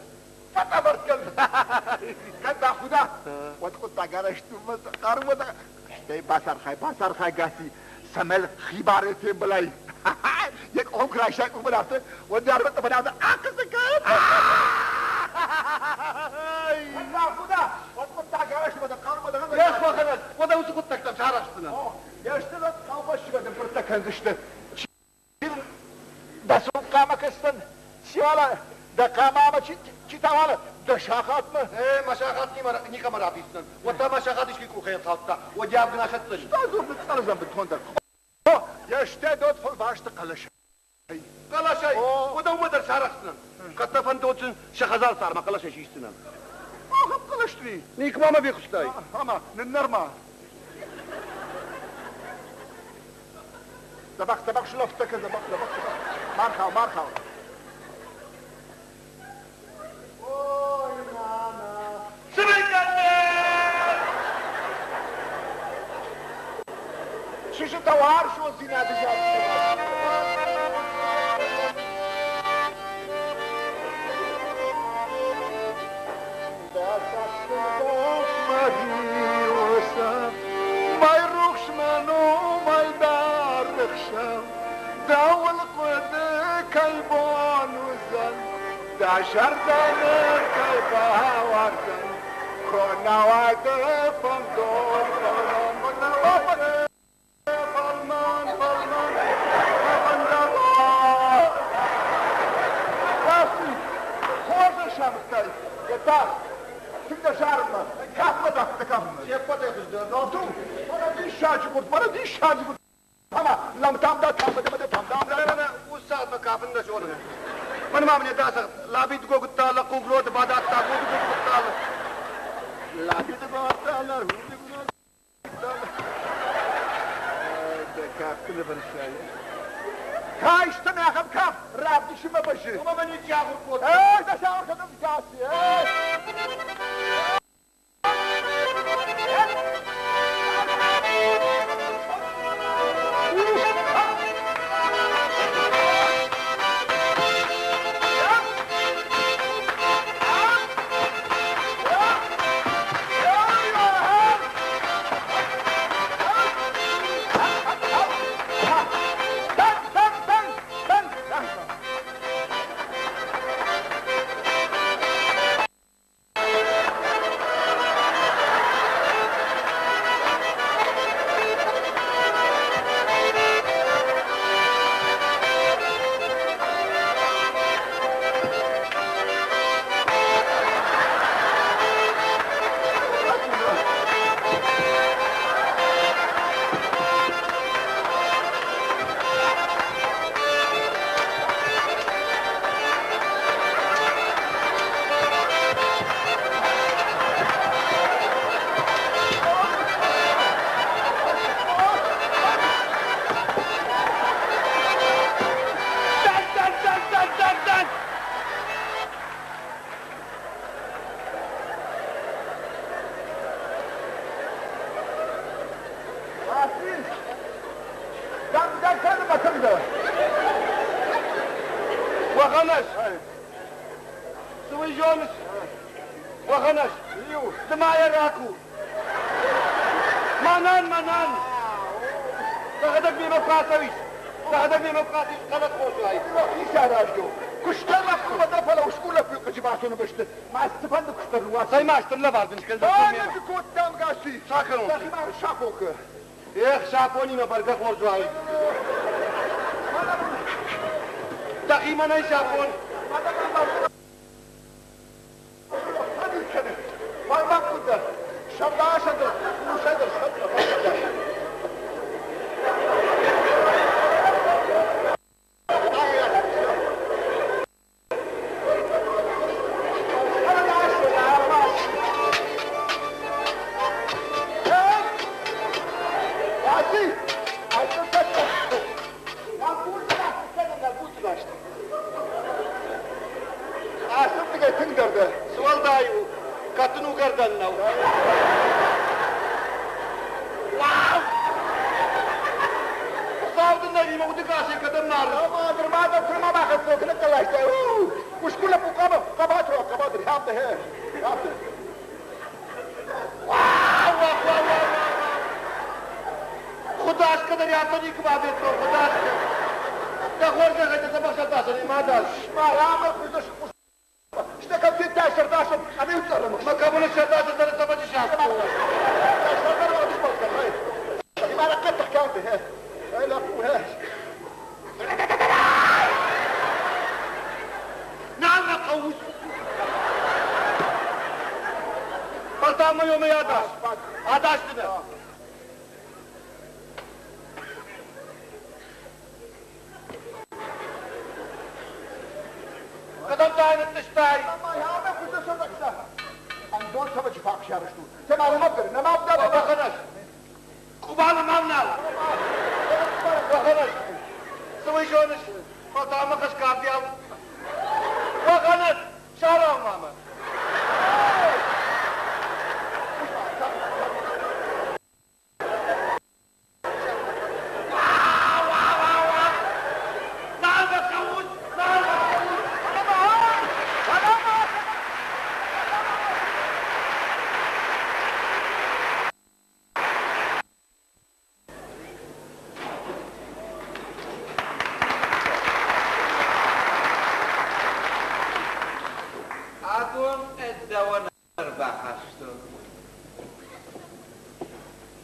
фӕтъӕбӕртт кӕн. Кӕд бахуда, уӕд хъуыддаг арӕзт у хъару стӕй бацархай, бацархай, Гаси, цӕмӕй хибарӕй фембӕлай. Йӕ къухы куы райсай къухмӕ афтӕ, уӕд дӕ арвы тъӕбӕлӕн ахъыдзы кӕн. Кӕд бахуда, уӕд хъуыддаг арӕзт у хъару Ехх, уӕхӕнӕг, уӕдӕ уыцы хъуыддӕгтӕм сарӕхсдзынӕн. Йе стыр хъӕубӕсты ӕмбырдтӕ кӕндзысты. Дӕ цухъхъамӕ кӕсдзӕн, чи уала, дӕ хъамамӕ чи та уала, дӕ сахатмӕ. Э, мӕ сахат никӕмӕ равдисдзынӕн. Уӕд та мӕ сахат искӕй къухӕй ӕрхаудта, уӕд йӕ авг асӕтдзӕни. Базор ныцъцъӕлдзӕн бынтондӕр. О, йе стӕй дод фӕлвӕсты хъӕлӕсӕй. Хъӕлӕсӕй? Уӕдӕ уымӕ дӕр сарӕхсдзынӕн. Кӕд дӕ фӕндон сын сӕ хӕдзары цармӕ хъӕлӕсӕй сисдзынӕн. Ахӕм хъӕлӕсты Никуы ма мӕ фехъуыстай? Ӕмӕ ныннӕр-ма. Дзӕбӕх, дзӕбӕх сулӕфттӕ кӕн, дзӕбӕх, дзӕбӕх, дзӕбӕх. Ма рхау, ма рхау. Ой, нана. Цыбыркӕнӕг! Чызджытӕ уарзондзинады зӕрдӕ. Мӕйрухсмӕ номӕй даргъ Дӕуыл хъуыды кӕй бон уыдзӕн, Дӕ зӕрдӕ ныр кӕй бауарздзӕн, Куы нӕ уа дӕ фӕндон, фӕлмӕн, фӕлмӕн, фӕлмӕн, фӕлмӕн. Хорз ӕрсамыдтай, Гӕддар, тынг дӕ зарынмӕ, кафмӕ дӕ кафынмӕ. Се ппӕтӕй хуыздӕр. Ту, мӕнӕ диссаджы гуырд, мӕнӕ диссаджы гуырд. Ӕмӕ лӕмтам да там да там да. Уыцы кафын нӕ зонын. Мӕн ма мне дасагъд лабид гогуттала хъуглоты бадатта гуд гугуттала. Лабид гогуттала гуд гугуттала. Дӕ кафты нывӕнсай. Кайсты мӕхӕм каф, равдисы мӕ бӕззы. Уымӕ мӕ ничи ахуыр кодта. Эй, дӕ сауыр кӕнӕм Гаси, эй! Уӕхӕнӕс! Цы уый зоныс? Уӕхӕнӕс! Ды ма йӕ ракур! Мӕнӕн, мӕнӕн! Дӕхӕдӕг мемӕ куы ацӕуис! Дӕхӕдӕг мемӕ куы ацӕуис, хъӕлӕс хорз уаид. Ницы аразгӕ у. Куыстӕн лӕппу фӕдӕ, фӕлӕ усгур лӕппуйы хъыджы бацоны бӕсты ма цыфӕнды куыст дӕр ныууадз. Цӕй ма стыр лӕвар дын скӕндзӕн мемӕ. Цы кодтам, Гаци? Сакӕнон. Дӕхимӕ сафокы. Эх, сапонимӕ бӕргӕ хорз уаид. Дӕхимӕ нӕй сапон. Цы уӕлдай у, кӕд дын угӕрдӕн нӕу? Уау! Хуыцау дын нӕ римӕ удыгасӕй кӕдӕм мары? Ӕмӕ нырма дӕр куырма бахӕццӕ кӕны кълӕстӕ. Усгур лӕппу хъӕбатыр, хъӕбатыр, афтӕ, афтӕ. Уау, уау, уау, уау! Худаскӕ дӕр афтӕ никуы бафедтон, худаскӕ. Дӕ хорзӕхӕй дӕ дзӕбӕх сӕрдасӕнӕй ма дар. Марамӕ хуыздӕр Стӕ конфеттӕ сӕрдасӕн ӕмӕ цӕрӕм. Мӕ кӕмӕн сӕрдасӕн дӕр цӕмӕн сахтон. Нал мӕ хъӕуыс. Фӕлтау мӕ ёмӕ адас. Адасдзынӕ. Кӕдӕм та ныттыстай? Ӕндон цӕвӕджы фахс арӕзт у. Цӕмӕ Къубалы мӕм нал. Уӕхӕнӕс, цы уый зоныс, фӕлтау мӕ хӕсгардиау. Уӕхӕнӕс, сарау мамӕ. Нал мӕ хъӕуыс, нал мӕ хъӕуыс. Адон ӕддӕуӕн ӕрбахастон.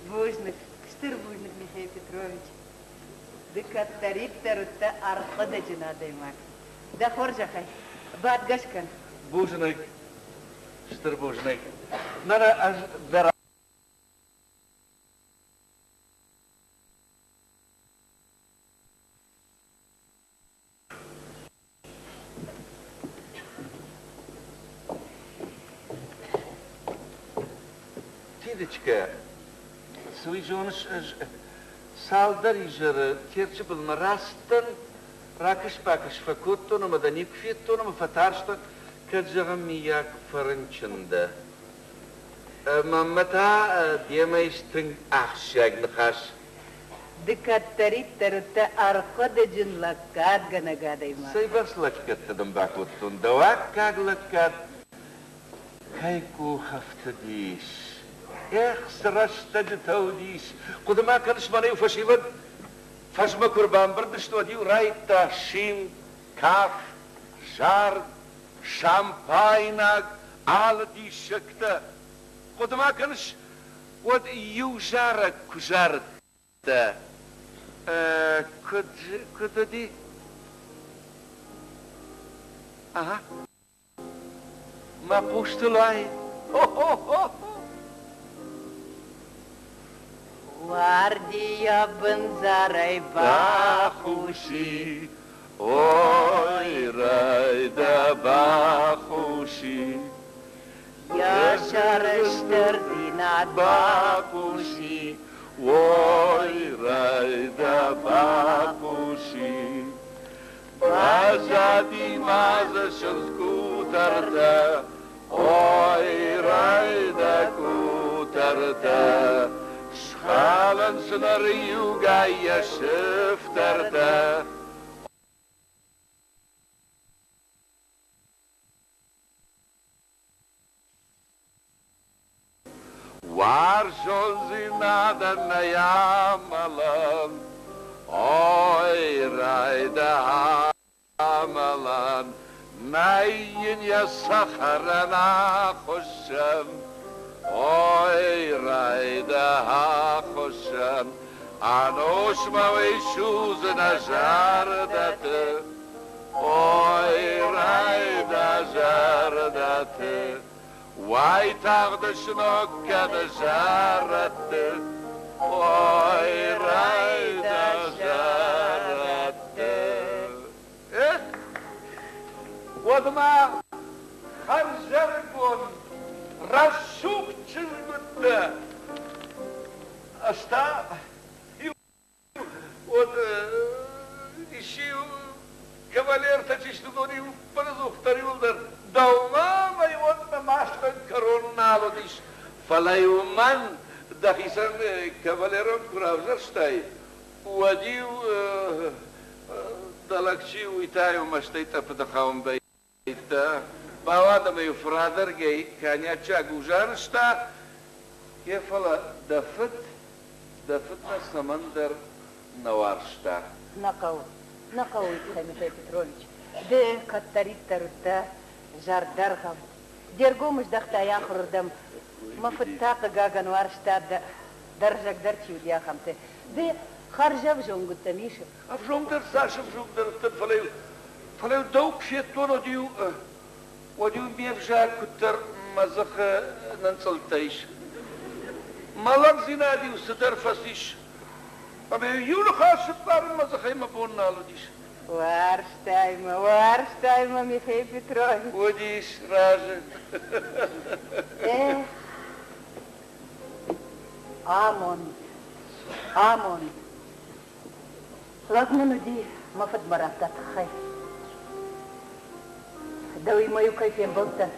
Бузныг, стыр бузныг, Михаил Петрович. Ды кӕддӕриддӕр уыдтӕ ӕрхъуыдыджын адӕймаг. Дӕ хорзӕхӕй, бадгӕ скӕн. Бузныг, стыр бузныг. Нана, ӕз дӕр Тидочкӕ, цы уый зоныс, ӕз цалдӕр изӕры Терчы былмӕ рацыдтӕн, ракӕс-бакӕс фӕкодтон ӕмӕ дӕ никуы федтон ӕмӕ фӕтарстӕн, кӕд, зӕгъын, миййаг фӕрынчын дӕ. Мӕнмӕ та демӕ ис тынг ахсджиаг ныхас. Ды кӕддӕриддӕр уыдтӕ ӕрхъуыдыджын лӕггадгӕнӕг адӕймаг. Цӕйбӕрц лӕггӕдтӕ дын бакодтон, дӕу аккаг лӕггад кӕй къух ӕфтыдис. Эх, цы рӕстӕджытӕ уыдис! Хъуыды ма кӕныс, мӕнӕ-иу фӕсивӕд фӕзмӕ куы ӕрбамбырд сты, уӕд-иу райдта симд, кафт, зард, шампайнаг, алы диссӕгтӕ. Хъуыды ма кӕныс, уӕд иу зарӕг куы зарыдтӕ, куыд, куыд уыди? Ага. Мӕ хъустыл ай. Хо-хо-хо! Уардийӕ бындзарӕй бахуси, ой, райда бахуси. Йӕ сӕрыстырдзинад бахъуси, ой, райда бахъуси. Баззади ма дзы сындз къутӕртӕ, ой, райда къутӕртӕ. Схалынц ныр иугай йӕ сыфтӕртӕ. Уарзондзинадӕн нӕй амӕлӕн, Ой, райда амӕлӕн, Нӕй йын йӕ цӕхӕрӕн ахуыссӕн. Ой, райда ахуыссӕн, Ӕнусмӕ уый судзы нӕ зӕрдӕты. Ой, райда зӕрдӕты, Уайтагъд сног кӕны зӕрӕдты. Ой, райда зӕрӕдты. Эх, уӕдмӕ хӕрзӕрыгон рӕсугъд чызг уыдтӕ. Ӕз та Уӕд исчи-иу кавалертӕ чи сты, уыдон-иу ӕппынӕдзухдӕр иуылдӕр дӕумӕ ӕмӕ-иу мӕ мастӕн кӕрон нал уыдис. Фӕлӕ-иу мӕн дӕхицӕн кавалерон куы равзӕрстай, уӕд-иу дӕ лӕг чи у, уый та-иу мӕстӕй тъӕппыты хауын байдыдта. Бауад ӕмӕ-иу фырадӕргӕй коньяччаг узӕрста, Гъе, фӕлӕ дӕ фыд, дӕ фыд нӕ цӕмӕндӕр нӕ уарзта. Нӕ хъӕуы, нӕ хъӕуы уый тыххӕй, Михаил Петрович. Ды кӕддӕриддӕр уыдтӕ зӕрдӕргъӕвд. Де ргом здӕхтай ахуырырдӕм. Мӕ фыд та, хъыгагӕн, уарзта дӕрзӕгдӕр чи уыди, ахӕмты. Ды хӕрзӕвзонг уыдтӕ, Миша. Ӕвзонгдӕр цас ӕвзонгдӕр уыдтӕн, фӕлӕ-иу, фӕлӕ-иу дӕу куы федтон, уӕд-иу уӕд-иу ме взаг куыддӕр мӕ дзыхы нынцъылдтӕ ис. Мӕ лӕгдзинад-иу цыдӕр фӕцис, ӕмӕ-иу иу ныхас сыппарын мӕ дзыхӕй мӕ бон нал уыдис. Уарзтай мӕ, уарзтай мӕ, Михаил Петрович. Уыдис разы. Эх, амонд, амонд. Лӕг мын уыди, мӕ фыдмӕ радта тыххӕй. Дӕуимӕ-иу кӕй фембӕлдтӕн,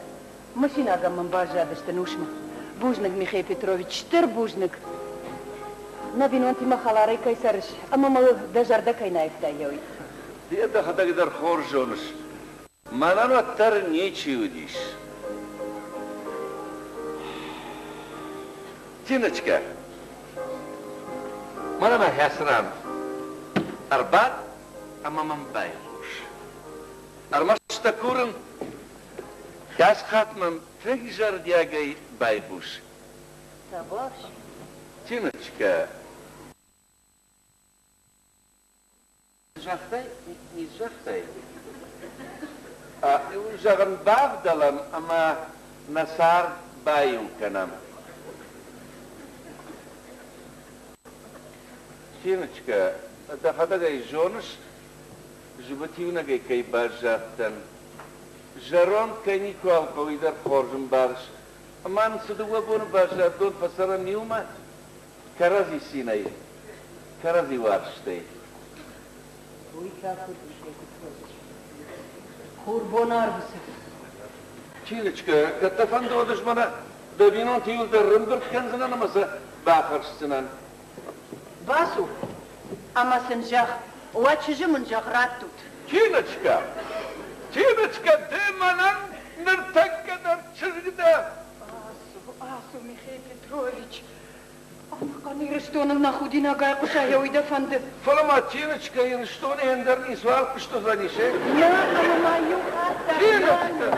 мысинагӕн мын баззадысты нусмӕ. Бузныг, Михаил Петрович, стыр бузныг. Нӕ бинонтимӕ хӕларӕй кӕй цӕрыс ӕмӕ мыл дӕ зӕрдӕ кӕй нӕ аивтай, уый. Ды дӕхӕдӕг дӕр хорз зоныс, мӕнӕн уӕддӕр ничи уыдис. Тиночкӕ, мӕнӕ мӕ хӕцы ран ӕрбад ӕмӕ мӕм байхъус. Ӕрмӕст дӕ курын, дӕс хатт мӕм тынг зӕрдиагӕй байхъус. Табуафси. Тиночкӕ, Загътай, низзагътай? Зӕгъын, бавдӕлӕм ӕмӕ нӕ цард баиу кӕнӕм. Тиночкӕ, дӕхӕдӕг ӕй зоныс, зыбыт иунӕгӕй кӕй баззадтӕн. Зӕронд кӕй никуал хъӕуы, дӕр хорз ӕмбарыс. Ӕмӕ нын цы дыууӕ боны баззад, дон фӕцӕрӕм иумӕ, кӕрӕдзи цинӕй, кӕрӕдзи уарзтӕй. Уый та куыд Петрович? Хурбон арвы цӕф. Чинычкӕ, кӕд дӕ фӕнды, уӕд ӕз мӕнӕ дӕ бинонты иуылдӕр рымбырд кӕндзынӕн ӕмӕ сӕ бафӕрсдзынӕн. Бацу ӕмӕ сын зӕгъ, уӕ чызджы мын зӕгъ раттут. Тиночкӕ, Тиночкӕ, ды мӕнӕн ныртӕккӕ дӕр чызг дӕ. Ацу, ацу, Михаил Петрович, Ӕнӕхъӕн Ирыстоныл нӕ худинаг айхъуыса, уый дӕ фӕнды? Фӕлӕ ма Тиночкӕ Ирыстоны ӕндӕр ницуал куыст уыдзӕнис, э? Нӕ, ӕмӕ ма иу хатт дӕр Тиночкӕ!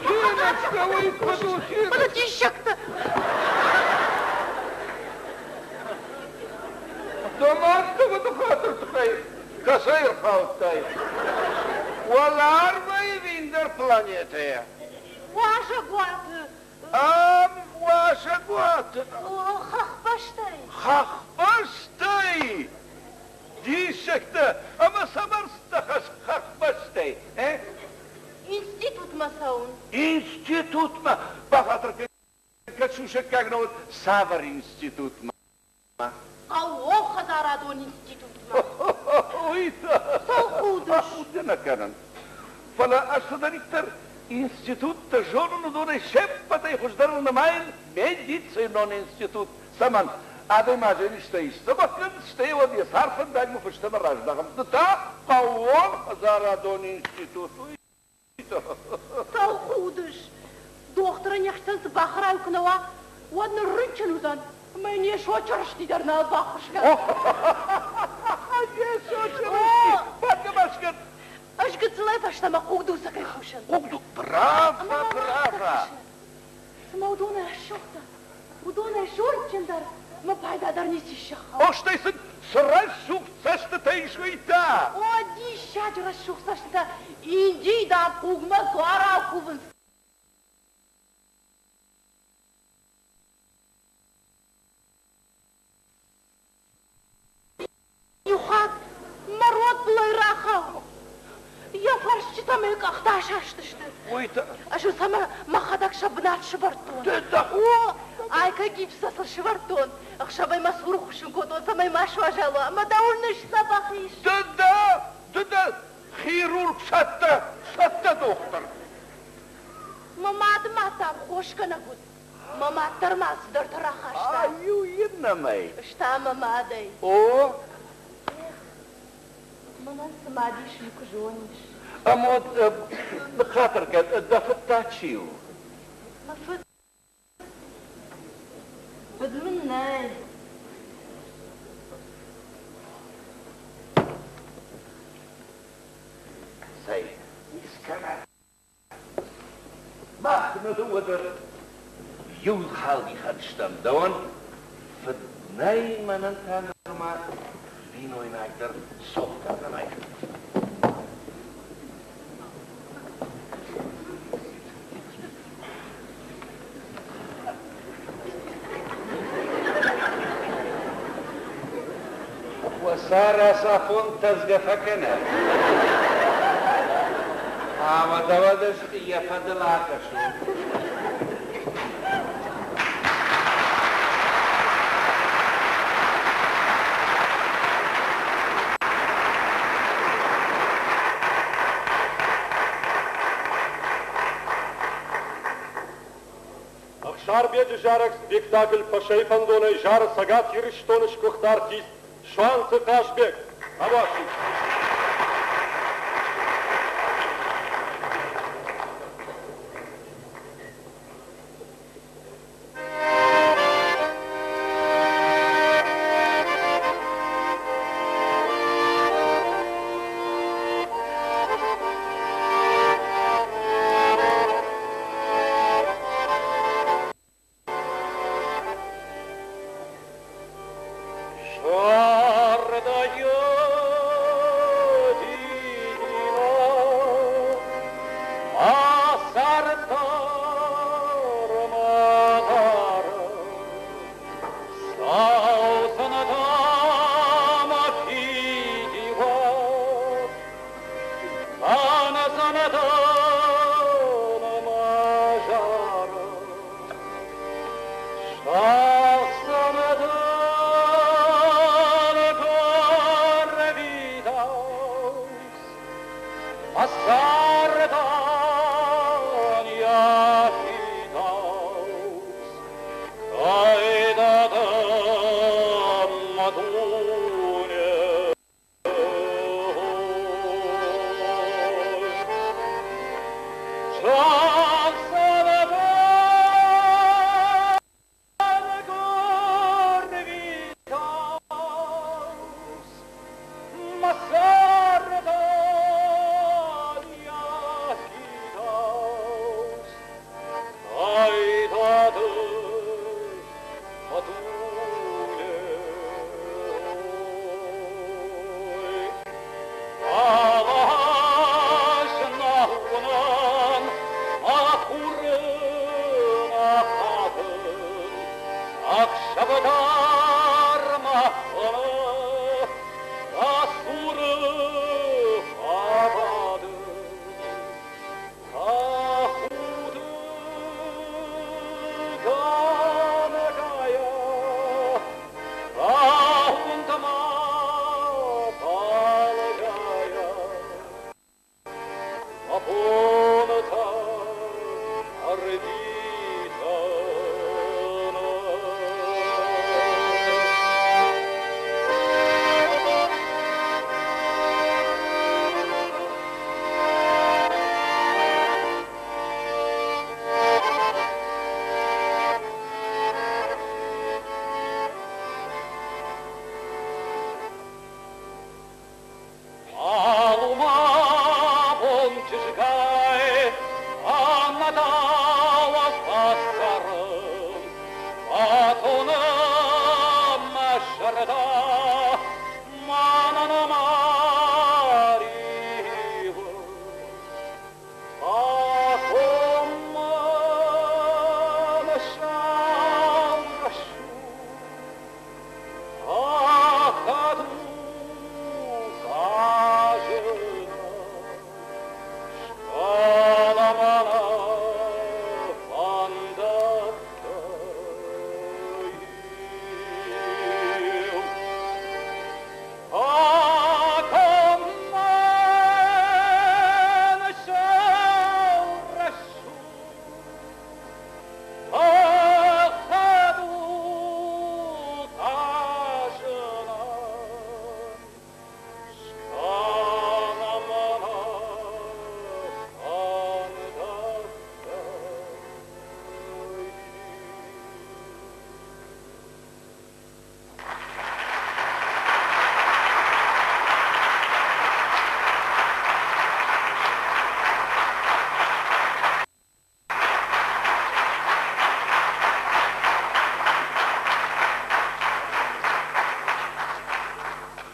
Тиночкӕ, уый куыд у, Тиночкӕ? Фӕлӕ диссӕгтӕ! Дӕ мад дӕ хатыр тыххӕй кӕцӕй ӕрхаудтай? Уӕларвӕй ӕви ӕндӕр планетӕйӕ? Уазӕгуаты Ам уазӕгуаты. Хӕхбӕстӕй. Хӕхбӕстӕй! Диссӕгтӕ ӕмӕ цӕмӕн стӕхыс хӕхбӕстӕй, э? Институтмӕ цӕуын. Институтмӕ? Бахатыр кӕн, кӕд сусӕггаг нӕ уыд, цавӕр институтмӕ? Хъӕууонхӕдзарадон институтмӕ. Уый та Цӕлхудыс. Худгӕ нӕ кӕнын. Фӕлӕ ӕз цыдӕриддӕр институттӕ зонын, уыдонӕй се ппӕтӕй хуыздӕрыл нымайын медицинон институт. Цӕмӕн? Адӕймаджы низтӕ исдзӕбӕх кӕн, стӕй уӕд йӕ цардфӕндагмӕ фӕстӕмӕ раздахын. Ды та хъӕууонхӕдзарадон институт. Уый Цӕлхудыс. Дохтырӕн йӕхицӕн цы бахӕрай куы нӕ уа, уӕд ныррынчын уыдзӕн, ӕмӕ йын Йесо Чырысти дӕр нал баххуыс кӕндзӕн. Йесо Чырысти! Бадгӕ ма скӕн! Ӕз гыццылӕй фӕстӕмӕ хъугдуцӕгӕй хъусын. Хъугду... Браво, браво! Цыма уыдонӕй рӕсугъддӕр, уыдонӕй зондджындӕр мӕ пайда дӕр ницы сӕххӕст. О, стӕй сын цы рӕсугъд цӕстытӕ ис, уый та! О, диссаджы рӕсугъд цӕстытӕ! Индийы, дам, хъугмӕ дзуарау кувынц. Иухатт мӕ род былӕй рахауд. Йӕ фӕрсчытӕ мӕ къӕхтӕ асастысты. Уый та... Ӕз ын сӕ мӕхӕдӕг сӕ бынат сӕвӕрдтон. О, айкӕ гипсӕ сыл сӕвӕрдтон. Ӕхсӕвӕй мӕ цуры хуыссын кодтон, цӕмӕй ма суазал уа, ӕмӕ дӕуыл ныссӕбӕх ис. Ды дӕ, ды дӕ хирург цӕттӕ, цӕттӕ дохтыр. Мӕ мады мад дам хосгӕнӕг уыд. Мӕ мад дӕр ма цыдӕртӕ рахаста. А иу иннӕмӕй. Ста мӕ мадӕй. О. Эх, мӕнӕн цы мад ис, уый куы зонис. Ӕмӕ ныххатыр кӕн, дӕ фыд та чи у? Мӕ фыд. Фыд мын нӕй. Цӕй, искӕмӕ Мах нӕ дыууӕ дӕр иу халдихӕн стӕм. Дӕуӕн фыд нӕй, мӕнӕн та нырма бинойнаг дӕр цот дӕр нӕмӕй. Уӕ сӕр ацафон тӕдзгӕ фӕкӕнӕ. Ӕмӕ дӕуӕн ӕз йӕ фӕдыл акӕсон. Ӕхсарбеджы зарӕг спектакль Фӕсӕй фӕндонӕй зары Цӕгат Ирыстоны сгуыхт артист Суанты Хъазбег. Абаси. Уырдыгӕй ӕмӕ фӕцӕрын, фӕтоны мӕ зӕрдӕ, мӕнӕн мӕ риуы. Фӕтон мын сау рӕсугъд, ӕгъгъӕд у хъазынӕн.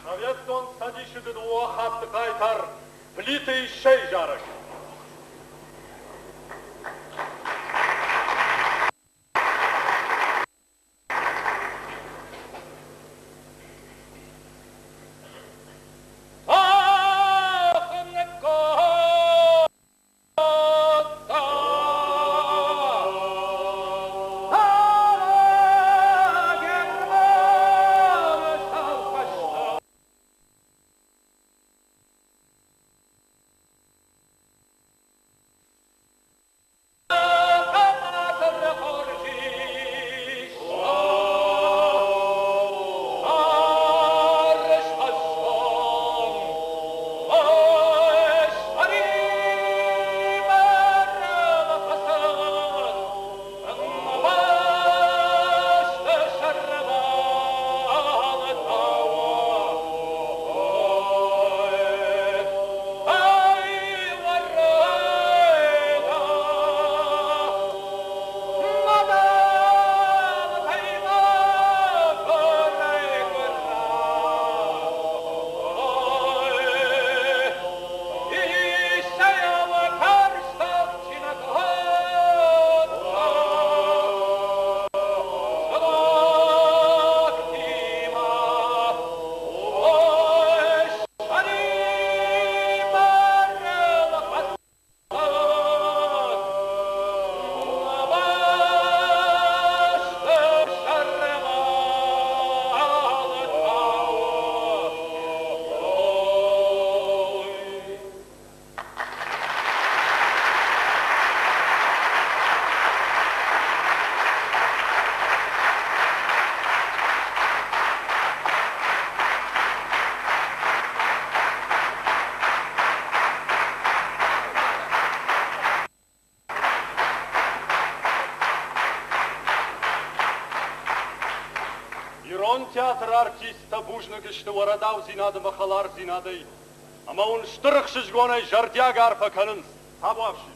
Советон Цӕдисы дыууӕ хатты хъайтар Плиты Иссӕйы зарӕг. Ирон театры артисттӕ бузныг сты уӕ рӕдаудзинад ӕмӕ хӕлардзинадӕй ӕмӕ уын стыр ӕхсызгонӕй зӕрдиаг арфӕ кӕнынц. Табуафси!